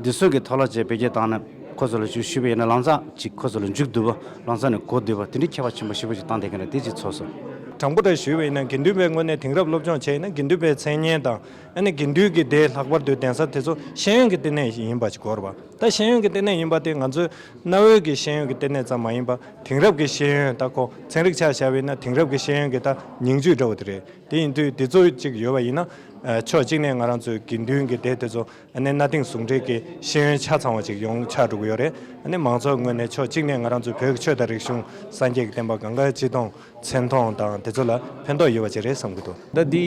དེ་ཚོ་གི་ཐབས་ལམ་བྱས་འཕེལ་རྒྱས་བཏང་ན། ཁོ་ཚོ་ལ་ཅིག་ཞུས་པ་ཡིན་ན་ལམ་སང་ཅིག་ཁོ་ཚོ་ལ་མཇུག་བསྡུ་བ་ལམ་སང་ནས་གོ་བསྡུ་བ་དེ་འདྲའི་ཁྱད་པར་ཆེན་པོ་ཞེ་པོ་ཅིག་བཏང་བསྡད་མཁན་རེད། དེ་ཅིག་ཚོར་སོང་། དྲང་པོ་འདྲ་ཞུས་པ་ཡིན་ན་དགེ་འདུན་པའི་ངོས་ནས་དེང་རབས་སློབ་སྦྱོང་བྱས་ཡིན་ན་དགེ་འདུན་པའི་མཚན་སྙན་དང་ཨ་ནི་དགེ་འདུན་གྱི་སྡེ་ལྷག་པར་དུ་གདན་ས་དེ་ཚོ་ཤེས་ཡོན་གྱི་ལྟེ་གནས་ཡིན་པ་ཅིག་དགོས་རེད་པ། ད་ཤེས་ཡོན་གྱི་ལྟེ་གནས་ཡིན་པ་དེ་ང་ཚོའི་གནའ་བོའི་གི་ཤེས་ཡོན་གྱི་ལྟེ་གནས་ཙམ་མ་ཡིན་པ་དེང་རབས་ཀྱི་ཤེས་ཡོན། ད་ཁོ་ཚན་རིག་ཆ་བཞག་པ་ཡིན་ན་དེང་རབས་ཀྱི་ཤེས་ཡོན་གྱི་ད་ཉིང་བཅུད་འདྲ་བོ་དེ་རེད། དེ་ཡིན་དུས་དེ་ཚོ་ཅིག་ཡོད་པ་ཡིན་ན་ཕྱོགས་གཅིག་ནས་ང་རང་ཚོའི་དགེ་འདུན་གྱི་སྡེ་དེ་ཚོ་ཨ་ནི་གནའ་དེང་ཟུང་འབྲེལ་གྱི་ཤེས་ཡོན་ཆ་ཚང་བ་ཅིག་ཡོང་ཆགས་འགྲོ་གི་ཡོད་རེད། ཨ་ནི་མང་ཚོགས་ངོས་ནས་ཕྱོགས་གཅིག་ནས་ང་རང་ཚོའི་བོད་ཀྱི་ཆོས་དང་རིག་གཞུང་སངས་རྒྱས་ཀྱི་བསྟན་པ་གང་ག་སྤྱི་དོན་མཚན་མཐོང་དང་དེ་ཚོ་ལ་ཕན་ཐོགས་ཡོད་པ་ཅིག་རེད་བསམ་གྱི་འདུག་ད་འདི་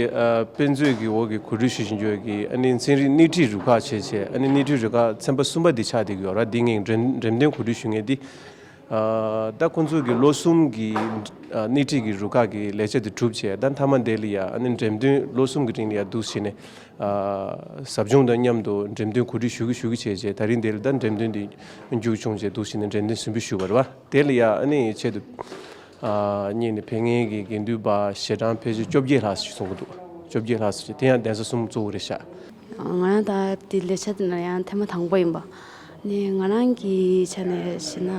ཨ་དཔེ་མཛོད་ཀྱི་འོག་གི་གོ་སྒྲིག་ཞུ་བཞིན་ཡོད་ཀྱི་ཨ་ནི་ཚན་རིག་སྣེ་ཁྲིད་རུ་ཁག་བྱས་བྱས་ཨ་ནི་སྣེ་ཁྲིད་རུ་ཁག་ཚན་པ་གསུམ་པ་འདི་ཆགས་བསྡད་ཀྱི་ཡོད་རེད། འདི་ངས་འགྲེམས་འགྲེམས་སྟོན་གོ་སྒྲིག་ཞུ་མཁན་འདི། ཨ་ད་ཁོང་ཚོ་གི་ལོ་གསུམ་གྱི་ཨ་སྣེ་ཁྲིད་ཀྱི་རུ་ཁག་གི་ལས་བྱ་དེ་གྲུབ་བྱས་ད་མཐའ་མ་དེ་ལ་ཡ་ཨ་ནི་འགྲེམས་སྟོན་ལོ་གསུམ་གྱི་རིང་ལ་ཡ་འདུག་བྱས་ནས་ཨ་ཟབ་སྦྱོང་དང་མཉམ་དུ་འགྲེམས་སྟོན་གོ་སྒྲིག་ཞུ་གི་ཞུ་གི་བྱས་བྱས་ད་རིང་དེ་ལ་ད་འགྲེམས་སྟོན་དེ་མཇུག་བྱུང་བྱས་འདུག་བྱས་ནས་འགྲེམས་སྟོན་གསུམ་པ་ཞུ་བ་རེད་བ། དེ་ལ་ཡ་ཨ་ནི་ཆེད་དུ་ཨ་སྔོན་ནས་ཕེབས་མཁན་གྱི་དགེ་འདུན་པ་ཞལ་གྲངས་ཕལ་ཆེར་བཅོ་བརྒྱད་ལྷག་ཙམ་ཞིག་སོང་གི་འདུག་བཅོ་བརྒྱད་ལྷག་ཙམ་ཞིག་དེ་ཡང་གདན་ས་གསུམ་གཙོ་བོ་རེད་ཤག་ང་རང་ད་དེ་ལས་འཆར་དེ་ནང་ཡང་ཐེངས་མ་དང་པོ་ཡིན་པ། ནས་ང་རང་གི་ཆ་ནས་བཤད་ན།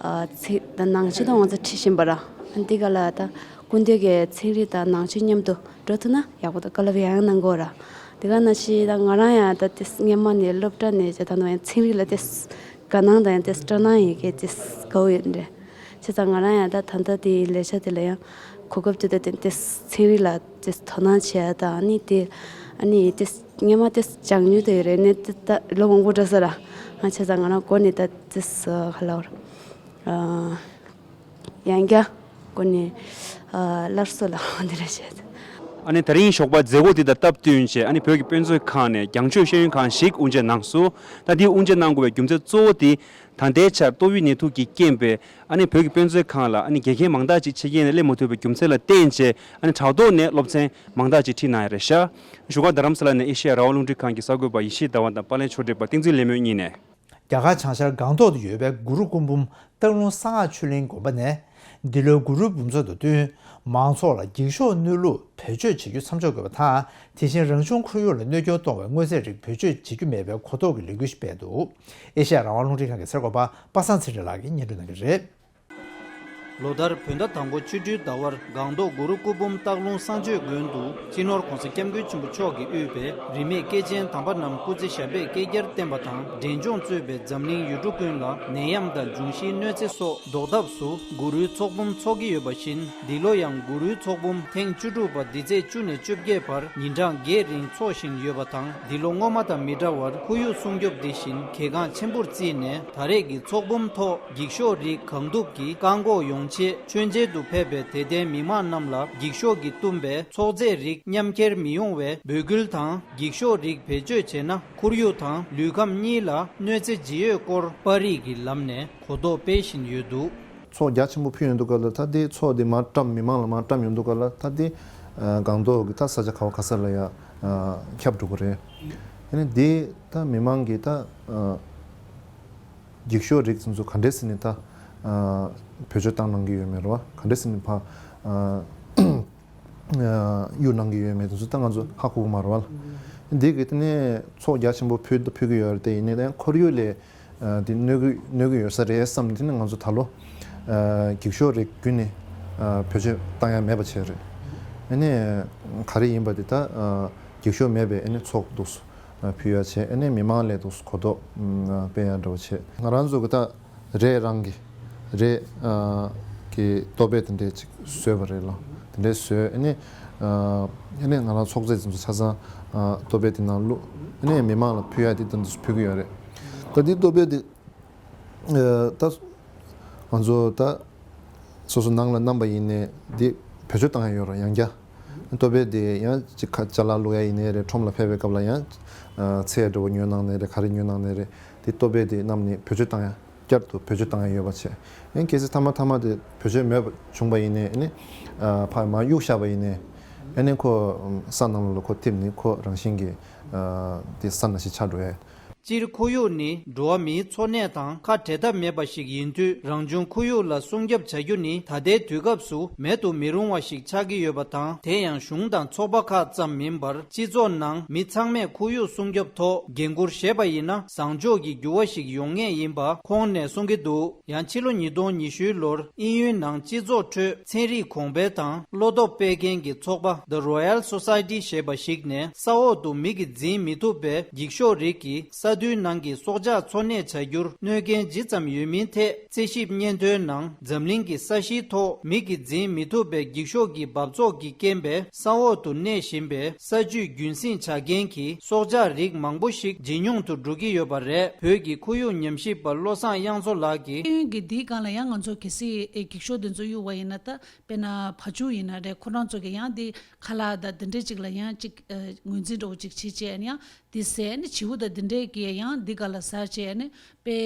ཨ་ཚིག་ད་ནང་ཆོས་དང་ང་ཚོ་ཁྲིད་བཞིན་པ་ར། འདི་ག་ལ་ད་སྐུ་མདུན་གྱི་ཚན་རིག་དང་ནང་ཆོས་མཉམ་དུ་འགྲོ་ཐུབ་ན་ཡག་པོ་འདུག་བཀའ་སློབ་ཡང་ཡང་གནང་དགོས་ར། དེ་ག་ནང་བཞིན་ད་ང་རང་ཡང་ད་དེ་སྔས་མ་ནས་སློབ་གྲྭ་ནས་ད་ད་ནང་ཡང་ཚན་རིག་ལ་དེ་དགའ་སྣང་དང་ཡང་དེ་སྤྲོ་སྣང་ཡོད་མཁན་དེ་དགའ་བོ་ཡོད་འདྲ། བྱས་ཙང་ང་རང་ཡང་ད་ད་ལྟ་དེའི་ལས་བྱ་དེ་ལ་ཡང་གོ་སྐབས་དེ་ད་དེ་ཚན་རིག་ལ་དེ་དོ་སྣང་བྱེད་ཡ་དང་ཨ་ནི་དེ་ཨ་ནི་དེ་སྔས་མ་དེ་སྦྱང་མྱོང་དེ་ཡོད་རེད། ནས་དེ་ད་ལོ་མང་པོ་འགྲོ་ས་ར། ང་བྱས་ཙང་ང་རང་འགོ་ནས་ད་དེ་ག་ལ་བར་ཡང་བསྐྱར་འགོ་ནས་སླར་གསོ་ལ་འདི་རེ་བྱས། ཨ་ནི་ད་རིང་ཞོགས་པ་མཛད་སྒོ་འདི་དང་སྟབས་བསྟུན་བྱས་ཨ་ནི་བོད་ཀྱི་དཔེ་མཛོད་ཁང་ནས་རྒྱང་ཤོད་ཤེས་ཡོན་ཁང་ཞིག་དབུ་འབྱེད་གནང་སོང་། ད་འདི་དབུ་འབྱེད་གནང་དགོས་པའི་རྒྱུ་མཚན་གཙོ་བོ་དེ། ད་ལྟའི་ཆར་ཏོག་དབྱིབས་ནད་དུག་གི་རྐྱེན་པས་ཨ་ནི་བོད་ཀྱི་དཔེ་མཛོད་ཁང་ལ་ཨ་ནི་དགེ་རྒན་མང་དག་ཅིག་ཕྱི་རྒྱལ་ནས་སླེབས་མ་ཐུབ་པའི་རྒྱུ་མཚན་ལ་བརྟེན་བྱས་ཨ་ནི་དྲག་ཐོག་ནས་སློབ་ཚན་མང་དག་ཅིག་ཁྲིད་གནང་ཡ་རེད་ཤག་བཞུགས་སྒར་རྡ་རམ་ས་ལ་ནས་ཨེ་ཤེ་ཡ་རང་དབང་རླུང་འཕྲིན་ཁང་གི་གསར་འགོད་པ་ཡེ་ཤེས་ཟླ་བ་དང་པར་ལེན་ཕྱོགས་སྒྲིག་པ་བསྟན་འཛིན་ལེགས་སྨོན་གཉིས་ནས། རྒྱ་གར་བྱང་ཤར་སྒང་ཏོག་ཏུ་ཡོད་པའི་གུ་རུ་སྐུ་འབུམ་སྟག་ལུང་གསང་སྔགས་ཆོས་གླིང་དགོན་པ་ནས། འདི་ལོའི་གུ་རུའི་འབུམ་ཚོགས་དང་བསྟུན། མང་ཚོགས་ལ་འགྱིག་ཤོག་གནོད་ལུགས་བེད་སྤྱོད་བྱེད་རྒྱུ་མཚམས་འཇོག་དགོས་པ་དང་། དེ་བཞིན་རང་བྱུང་ཁོར་ཡུག་ལ་གནོད་སྐྱོན་གཏོང་བའི་དངོས་རྫས་རིགས་བེད་སྤྱོད་བྱེད་རྒྱུ་མེད་པའི་གོ་རྟོགས་ཀྱི་ལས་འགུལ་ཞིག་སྤེལ་འདུག་ཨེ་ཤེ་ཡ་རང་དབང་རླུང་འཕྲིན་ཁང་གི་གསར་འགོད་པ་པ་སངས་ཚེ་རིང་ལགས་ཀྱིས་སྙན་སྒྲོན་གནང་གི་རེད། ལོ་ལྟར་བོད་ཟླ་དང་པོ་ཆོ་འཕྲུལ་ཟླ་བར་སྒང་ཏོག་གུ་རུ་སྐུ་འབུམ་སྟག་ལུང་གསང་སྤྱོད་དགོན་དུ་སྤྱི་ནོར་༸གོང་ས་༸སྐྱབས་མགོན་ཆེན་པོ་མཆོག་གིས་དབུས་པའི་རིས་མེད་སྐྱེས་ཆེན་དམ་པ་རྣམས་སྐུ་ཚེ་ཞབས་པད་བསྐལ་བརྒྱར་བརྟན་པ་དང་འབྲས་ལྗོངས་གཙོས་པའི་འཛམ་གླིང་ཡུལ་གྲུ་ཀུན་ལ་ནད་ཡམས་དང་འབྱུང་བཞིའི་གནོད་འཚེ་སོགས་ཟློག་ཐབས་སུ་གུ་རུའི་ཚོགས་འབུམ་འཚོགས་ཀྱི་ཡོད་པ་བཞིན། འདི་ལོ་ཡང་གུ་རུའི་ཚོགས་འབུམ་ཐེངས་བཅུ་དྲུག་པ་འདི་ཚེས་བཅུ་ནས་བཅོ་བརྒྱད་བར་ཉིན་གྲངས་བརྒྱད་རིང་འཚོགས་བཞིན་ཡོད་པ་དང་། འདི་ལོ་སྔོན་མ་དང་མི་འདྲ་བར་ཁོར་ཡུག་སྲུང་སྐྱོབ་འདི་བཞིན་གལ་འགངས་ཆེན་པོར་བརྩིས་ནས། ད་རེས་ཀྱི་ཚོགས་འབུམ་ཐོག་འགྱིག་ཤོག་རིགས་གང་ཐུབ་ཀྱིས་བཀག་འགོག་ཡོང་ཆེད་མཆོད་མཇལ་དུ་ཕེབས་པའི་དད་ལྡན་མི་མང་རྣམས་ལ་འགྱིག་ཤོག་གིས་བཏུམས་པའི་ཚོགས་རྫས་རིགས་མཉམ་འཁྱེར་མི་ཡོང་བའི་འབོད་སྐུལ་དང་། འགྱིག་ཤོག་རིགས་བེད་སྤྱོད་བྱས་ན་ཁོར་ཡུག་དང་ལུས་ཁམས་གཉིས་ལ་གནོད་འཚེ་ཇི་ཡོད་སྐོར་པར་རིས་ཀྱི་ལམ་ནས་གོ་རྟོགས་སྤེལ་བཞིན་ཡོད་འདུག་ཚོགས་རྒྱ་ཆེན་པོ་ཕུལ་ཡོང་དུས་སྐབས་ལ་ད་དེ་ཚོགས་དེ་མར་བཀྲམ་མི་མང་ལ་མར་བཀྲམ་ཡོང་དུས་སྐབས་ལ་ད་དེ་ཨ་སྒང་ཏོག་གི་ད་ས་ཆ་ག་བ་ག་ས་ལ་ཡ་ཨ་ཁྱབ་འགྲོ་གི་རེད། དེ་ནས་དེ་ད་མི་མང་གི་ད་ཨ་འགྱིག་ཤོག་རིགས་ཚོ་ག་འདྲས་ཟེར་ནས་ད་ཨ་བེད་སྤྱོད་བཏང་གནང་གི་ཡོད་མེད་རེད་བ། ག་འདྲས་ཟེར་ནས་ཕ་ཨ་གཡུག་གནང་གི་ཡོད་མེད་དེ་ཚོ་ད་ང་ཚོ་ཧ་གོ་གི་མ་རེད་བ། འདི་གི་དེ་ནས་ཚོགས་རྒྱ་ཆེན་པོ་ཕུལ་ཕུལ་གི་ཡོད་རེད་དེ། ཡིན་ནའི་ད་ཡང་ཁོར་ཡུག་ལས་ཨ་དེ་གནོད་གི་གནོད་གི་ཡོད་ས་རེད་བསམ་ནས་དེ་ནས་ང་ཚོ་ད་ལོ་ཨ་འགྱིག་ཤོག་རིགས་ཀུན་ནས་ཨ་བེད་སྤྱོད་བཏང་ཡ་མེད་པ་བྱས་རེད། ཨ་ནི་ག་རེ་ཡིན་པ་དེ་ད་ཨ་འགྱིག་ཤོག་མེད་པའི་ཨ་ནི་ཚོགས་འདུག་སེ་ཕུལ་ཡ་བྱས། ཨ་ནི་མི་མང་ལ་འདུག་སེ་གོ་རྟོགས་ཨ་སྤེལ་ཡ་འདྲ་བོ་བྱས། ང་རང་ཚོ་གི་ད་རས་རང་གི་རས་ཨ་གི་ལྟོ་ཕད་དེ་འདྲས་ཅིག་བཟོས་པ་རེད་ལོ། དེ་འདྲས་བཟོས། ཨ་ནི་ཨ་ཨ་ནི་ང་རང་ཚོགས་རྫས་དེ་ཚོ་ཆ་ཚང་ཨ་ལྟོ་ཕད་དེ་ནང་བླུགས། ཨ་ནི་མི་མང་ལ་ཕུལ་ཡ་དེ་དེ་འདྲས་ཕུལ་གི་ཡོད་རེད། ད་འདི་ལྟོ་ཕད་དེ་ཨ་ད་ང་ཚོ་ད་སོ་སོ་ནང་ལ་བསྣམས་པ་ཡིན་ནའི་འདི་བེད་སྤྱོད་བཏང་ཡ་ཡོད་རེད་ཡང་བསྐྱར། ལྟོ་ཕད་དེ་ཡང་ཅིག་ཁ་ཅ་ལག་བླུགས་ཡ་ཡིན་ནའི་རེད། ཁྲོམ་ལ་ཕེབས་པའི་སྐབས་ལ་ཡང་ཨ་ཚལ་འདྲ་བོ་ཉོས་གནང་ནའི་རེད། ག་རེ་ཉོས་གནང་ནའི་རེད། དེ་ལྟོ་ཕད་དེ་བསྣམས་ནས་བེད་སྤྱོད་བཏང་ཡ་བསྐྱར་དུ་བེད་སྤྱོད་བཏང་ཡ་ཡོད་པ་བྱས། ཡང་གལ་སྲིད་མཐའ་མ་མཐའ་མ་དེ་བེད་སྤྱོད་མེད་པ་བྱུང་བ་ཡིན་ནའི་ཨ་ནི་ཨ་ཕར་མར་གཡུག་བཞག་པ་ཡིན་ནའི་ཨ་ནི་ཁོ་ས་ནང་ལ་ཁོ་ཐིམ་ནས་ཁོ་རང་བཞིན་གྱིས་ཨ་དེ་ས་ནང་བཞིན་ཆགས་འགྲོ་ཡ། སྤྱིར་ཁོར་ཡུག་ནི་འགྲོ་བ་མིའི་འཚོ་གནས་དང་ཁ་བྲལ་ཐབས་མེད་པ་ཞིག་ཡིན་དུས། རང་བྱུང་ཁོར་ཡུག་ལ་སྲུང་སྐྱོབ་བྱ་རྒྱུ་ནི་ད་ལྟའི་དུས་སྐབས་སུ་མེད་དུ་མི་རུང་བ་ཞིག་ཆགས་ཀྱི་ཡོད་པ་དང་། དེ་ཡང་གཞུང་དང་ཚོགས་པ་ཁག་ཙམ་མིན་པར། སྤྱི་ཚོགས་ནང་མི་ཚང་མས་ཁོར་ཡུག་སྲུང་སྐྱོབ་ཐོག་འགན་འཁུར་བཞེས་པ་ཡིན་ན། བཟང་ཕྱོགས་ཀྱི་འགྱུར་བ་ཞིག་ཡོང་ངེས་ཡིན་པ་ཁོང་ནས་གསུང་གི་འདུག་ཡང་ཕྱི་ལོ་ཉིས་སྟོང་ཉི་ཤུའི་ལོར་དབྱིན་ཡུལ་ནང་སྤྱི་ཚོགས་ཁྲོད་ཚན་རིག་གོང་འཕེལ་དང་བློ་སྟོབས་སྤེལ་མཁན་གྱི་ཚོགས་པ་The Royal Society ཞེས་པ་ཞིག་ནས། ས་འོག་ཏུ་མིག་གིས་འཛིན་མི་ཐུབ་པའི་འགྱིག་ཤོག་རིགས་ཀྱིས་ས་རྡུལ་ནང་གི་སྲོག་ཆགས་འཚོ་གནས་བྱ་རྒྱུར་གནོད་རྐྱེན་ཇི་ཙམ་ཡོད་མིན་ཐད་རྩད་ཞིབ་སྙན་ཐོའི་ནང་། འཛམ་གླིང་གི་ས་གཞིའི་ཐོག་མིག་གིས་འཛིན་མི་ཐུབ་པའི་འགྱིག་ཤོག་གི་འབབ་ཚོགས་ཀྱི་རྐྱེན་པས། ས་འོག་ཏུ་གནས་བཞིན་པའི་ས་བཅུད་རྒྱུན་བསྲིང་བྱ་མཁན་གྱི་སྲོག་ཆགས་རིགས་མང་པོ་ཞིག་ཇེ་ཉུང་དུ་འགྲོ་གི་ཡོད་པ་རེད། བོད་ཀྱི་ཁོར་ཡུག་ཉམས་ཞིབ་པ་བློ་བཟང་དབྱངས་མཚོ་ལགས་ཀྱིས། ཤེས་ཡོན་གྱི་འདིའི་སྒང་ལ་ཡང་ང་ཚོ་གལ་སྲིད་འགྱིག་ཤོག་འདི་ཚོ་གཡུག་པ་ཡིན་ན། ད་དཔེར་ན་བ་ཕྱུགས་ཡིན་ན་རེད། ཁོ་རང་ཚོ་གི་ཡང་འདི་ཁ་ལག་དང་འདི་འདྲས་ཅིག་ལ་ཡང་ཅིག་ངོས་འཛིན་འདྲ་བོ་ཅིག་བྱེད་བྱས་ནས། ཡང་འདི་ཟས་ནི་བྱིའུ་དང་འདི་འདྲས་ཀྱིས་ཡང་འདི་ག་ལ་ཟ་བྱས་ནས་དཔེ་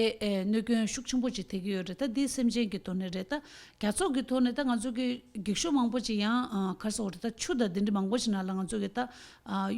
གནོད་སྐྱོན་ཤུགས་ཆེན་པོ་ཅིག་ཐེབས་ཀྱི་ཡོད་རེད། ད་འདི་སེམས་ཅན་གྱི་ཐོག་ནས་རེད། ད་རྒྱ་ཚོགས་ཀྱི་ཐོག་ནས་ད་ང་ཚོ་གི་འགྱིག་ཤོག་མང་པོ་ཅིག་ཡང་ག་རེ་ཟེར་དགོས་རེད། ད་ཆུ་དང་འདི་འདྲས་མང་པོ་ཅིག་ནང་ལ་ང་ཚོ་གི་ད་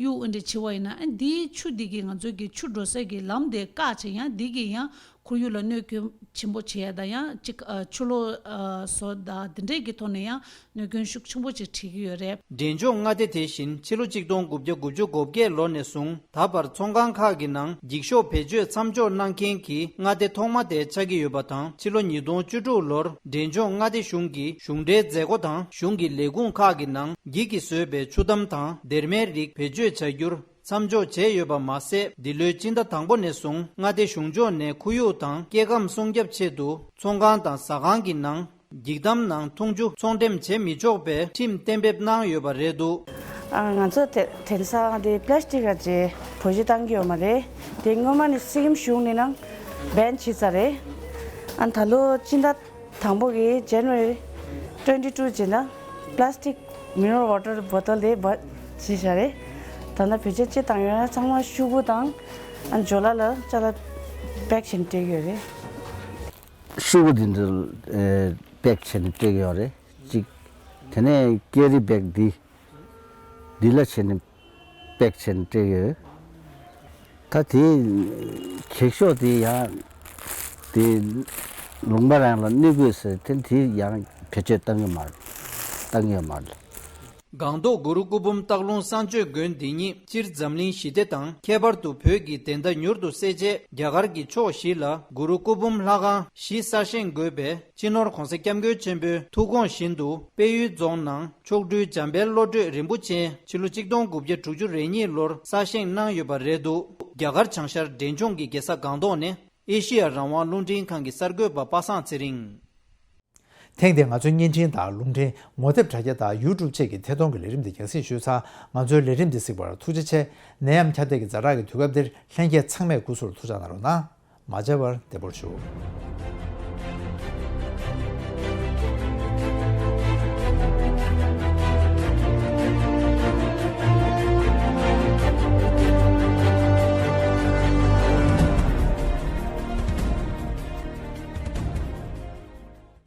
གཡུག་འོ་འདྲས་བྱེད་པ་ཡིན་ན། ཨ་འདིའི་ཆུ་འདི་གིས་ང་ཚོ་གི་ཆུ་འགྲོ་སའི་གི་ལམ་དེ་བཀག་བྱས། ཡང་འདི་གིས་ཡང་ཁོར་ཡུག་ལ་གནོད་སྐྱོན་ཆེན་པོ་བྱེད་ཡ་དང་། ཡང་ཅིག་ཨ་ཆུ་ལོག་ཨ་བཟོ་དང་འདི་འདྲས་ཀྱི་ཐོག་ནས་ཡང་གནོད་སྐྱོན་ཤུགས་ཆེན་པོ་ཅིག་འཕྲད་ཀྱི་ཡོད་རེད། འབྲས་ལྗོངས་མངའ་སྡེ་དེ་བཞིན་ཕྱི་ལོ་གཅིག་སྟོང་དགུ་བརྒྱ་དགུ་བཅུ་གོ་བརྒྱད་ལོ་ནས་བཟུང་ད་བར་ཚོང་ཁང་ཁག་གི་ནང་འགྱིག་ཤོག་བེད་སྤྱོད་མཚམས་འཇོག་གནང་མཁན་གྱི་མངའ་སྡེ་ཐོག་མ་དེ་ཆགས་ཀྱི་ཡོད་པ་དང་། ཕྱི་ལོ་ཉིས་སྟོང་བཅུ་དྲུག་ལོར་འབྲས་ལྗོངས་མངའ་སྡེ་གཞུང་གིས་གཞུང་འབྲེལ་མཛད་སྒོ་དང་གཞུང་གི་ལས་ཁུངས་ཁག་གི་ནང་འགྱིག་གིས་བཟོས་པའི་ཆུ་དམ་དང་སྡེར་མའི་རིགས་བེད་སྤྱོད་བྱ་རྒྱུར་མཚམས་འཇོག་བྱས་ཡོད་པ་མ་ཟད། འདི་ལོའི་སྤྱི་ཟླ་དང་པོ་ནས་བཟུང་མངའ་སྡེ་གཞུང་ཕྱོགས་ནས་ཁོར་ཡུག་དང་སྐྱེ་ཁམས་སྲུང་སྐྱོབ་ཆེད་དུ་ཚོང་ཁང་དང་ཟ་ཁང་གི་ནང་འགྱིག་དམ་ནང་འཐུང་ཆུ་ཚོང་འགྲེམས་བྱེད་མི་ཆོག་པའི་ཁྲིམས་གཏན་འབེབས་གནང་ཡོད་པ་རེད་འདུག་ཨ། ང་ཚོ་དེ་དེང་སང་དེ་པ་ལ་སི་ཊིག་ག་ཅེ་བེད་སྤྱོད་བཏང་གི་ཡོད་མ་རེད། དེ་སྔོན་མ་ནས་སི་ཀིམ་གཞུང་ནས་ནང་བེན་བྱས་ཚར་རེད། ཨ། ད་ལོ་སྤྱི་ཟླ་དང་པོ་གི་ཇན་ཝ་རི་ཊུ་ཝེན་ཊི་ཊུ་བྱས་ན་པ་ལ་སི་ཊིག་མི་ནི་རལ་ཝ་ཊར་བོ་ཊལ་དེ་བ་བྱས་བཞག་རེད། ད་ལྟ་བེད་སྤྱོད་ཅི་བཏང་ཡོད་ན་ཚང་མ་ཤོག་གུ་དང་ཨ་ཇོ་ལ་ལ་ཅ་ལག་པེག་བྱས་ནས་སྤྲད་ཀྱི་ཡོད་རེད། ཤོག་གུ་འདི་འདྲ་ཨེ་པེག་བྱས་ནས་སྤྲད་ཀྱི་ཡོད་རེད། གཅིག་དེ་ནས་ཀེ་རི་བེག་འདི་འདི་ལ་བྱས་ནས་པེག་བྱས་ནས་སྤྲད་ཀྱི་ཡོད། ད་དེ་འགྱིག་ཤོག་དེ་ཡང་དེ་ལུང་པ་རང་ལ་གནོད་དགོས་ཟེར་དེ་དེ་ཡང་བེད་སྤྱོད་བཏང་གི་མ་བཏང་གི་ཡོད་མ་རེད། སྒང་ཏོག་གུ་རུ་སྐུ་འབུམ་སྟག་ལུང་གསང་སྤྱོད་དགོན་འདི་ཉིད་སྤྱིར་འཛམ་གླིང་ཞི་བདེ་དང་ཁྱད་པར་དུ་བོད་ཀྱི་བདེན་མཐའ་མྱུར་དུ་གསལ་ཆེད་རྒྱ་གར་གྱི་ཕྱོགས་བཞི་ལ་གུ་རུ་སྐུ་འབུམ་ལྷ་ཁང་བཞི་གསར་བཞེངས་དགོས་པའི་སྤྱི་ནོར་༧གོང་ས་༧སྐྱབས་མགོན་ཆེན་པོའི་ཐུགས་དགོངས་བཞིན་དུ་དཔལ་ཡུལ་རྫོང་ནང་མཆོག་སྤྲུལ་འཇམ་དཔལ་བློ་གྲོས་རིན་པོ་ཆེ་ཕྱི་ལོ་གཅིག་སྟོང་དགུ་བརྒྱ་དྲུག་ཅུ་རེ་གཉིས་ལོར་གསར་བཞེངས་གནང་ཡོད་པ་རེད་འདུག་རྒྱ་གར་བྱང་ཤར་འབྲས་ལྗོངས་ཀྱི་རྒྱལ་ས་སྒང་ཏོག་ནས་ཨེ་ཤེ་ཡ་རང་དབང་རླུང་འཕྲིན་ཁང་གི་གསར་འགོད་པ་པ་སངས་ཚེ་རིང་། ཐེངས་འདིར་ང་ཚོའི་བརྙན་འཕྲིན་དང་ལུང་འཕྲིན། ངོ་དེབ་དྲ་རྒྱ་དང་ཡུ་ཊུབ་བཅས་ཀྱི་ཐད་གཏོང་གི་ལས་རིམ་འདི་རྒྱང་སྲིང་ཞུས་ཚར། ང་ཚོའི་ལས་རིམ་འདི་གཟིགས་པར་ཐུགས་རྗེ་ཆེ། ནད་ཡམས་ཁྱབ་གདལ་གྱི་ཛ་དྲག་གི་དུས་སྐབས་འདིར་ལྷན་རྒྱས་ཚང་མས་སྐུ་གཟུགས་ལ་ཐུགས་ཅག་གནང་རོགས་གནང་། མ་མཇལ་བར་བདེ་པོར་བཞུགས།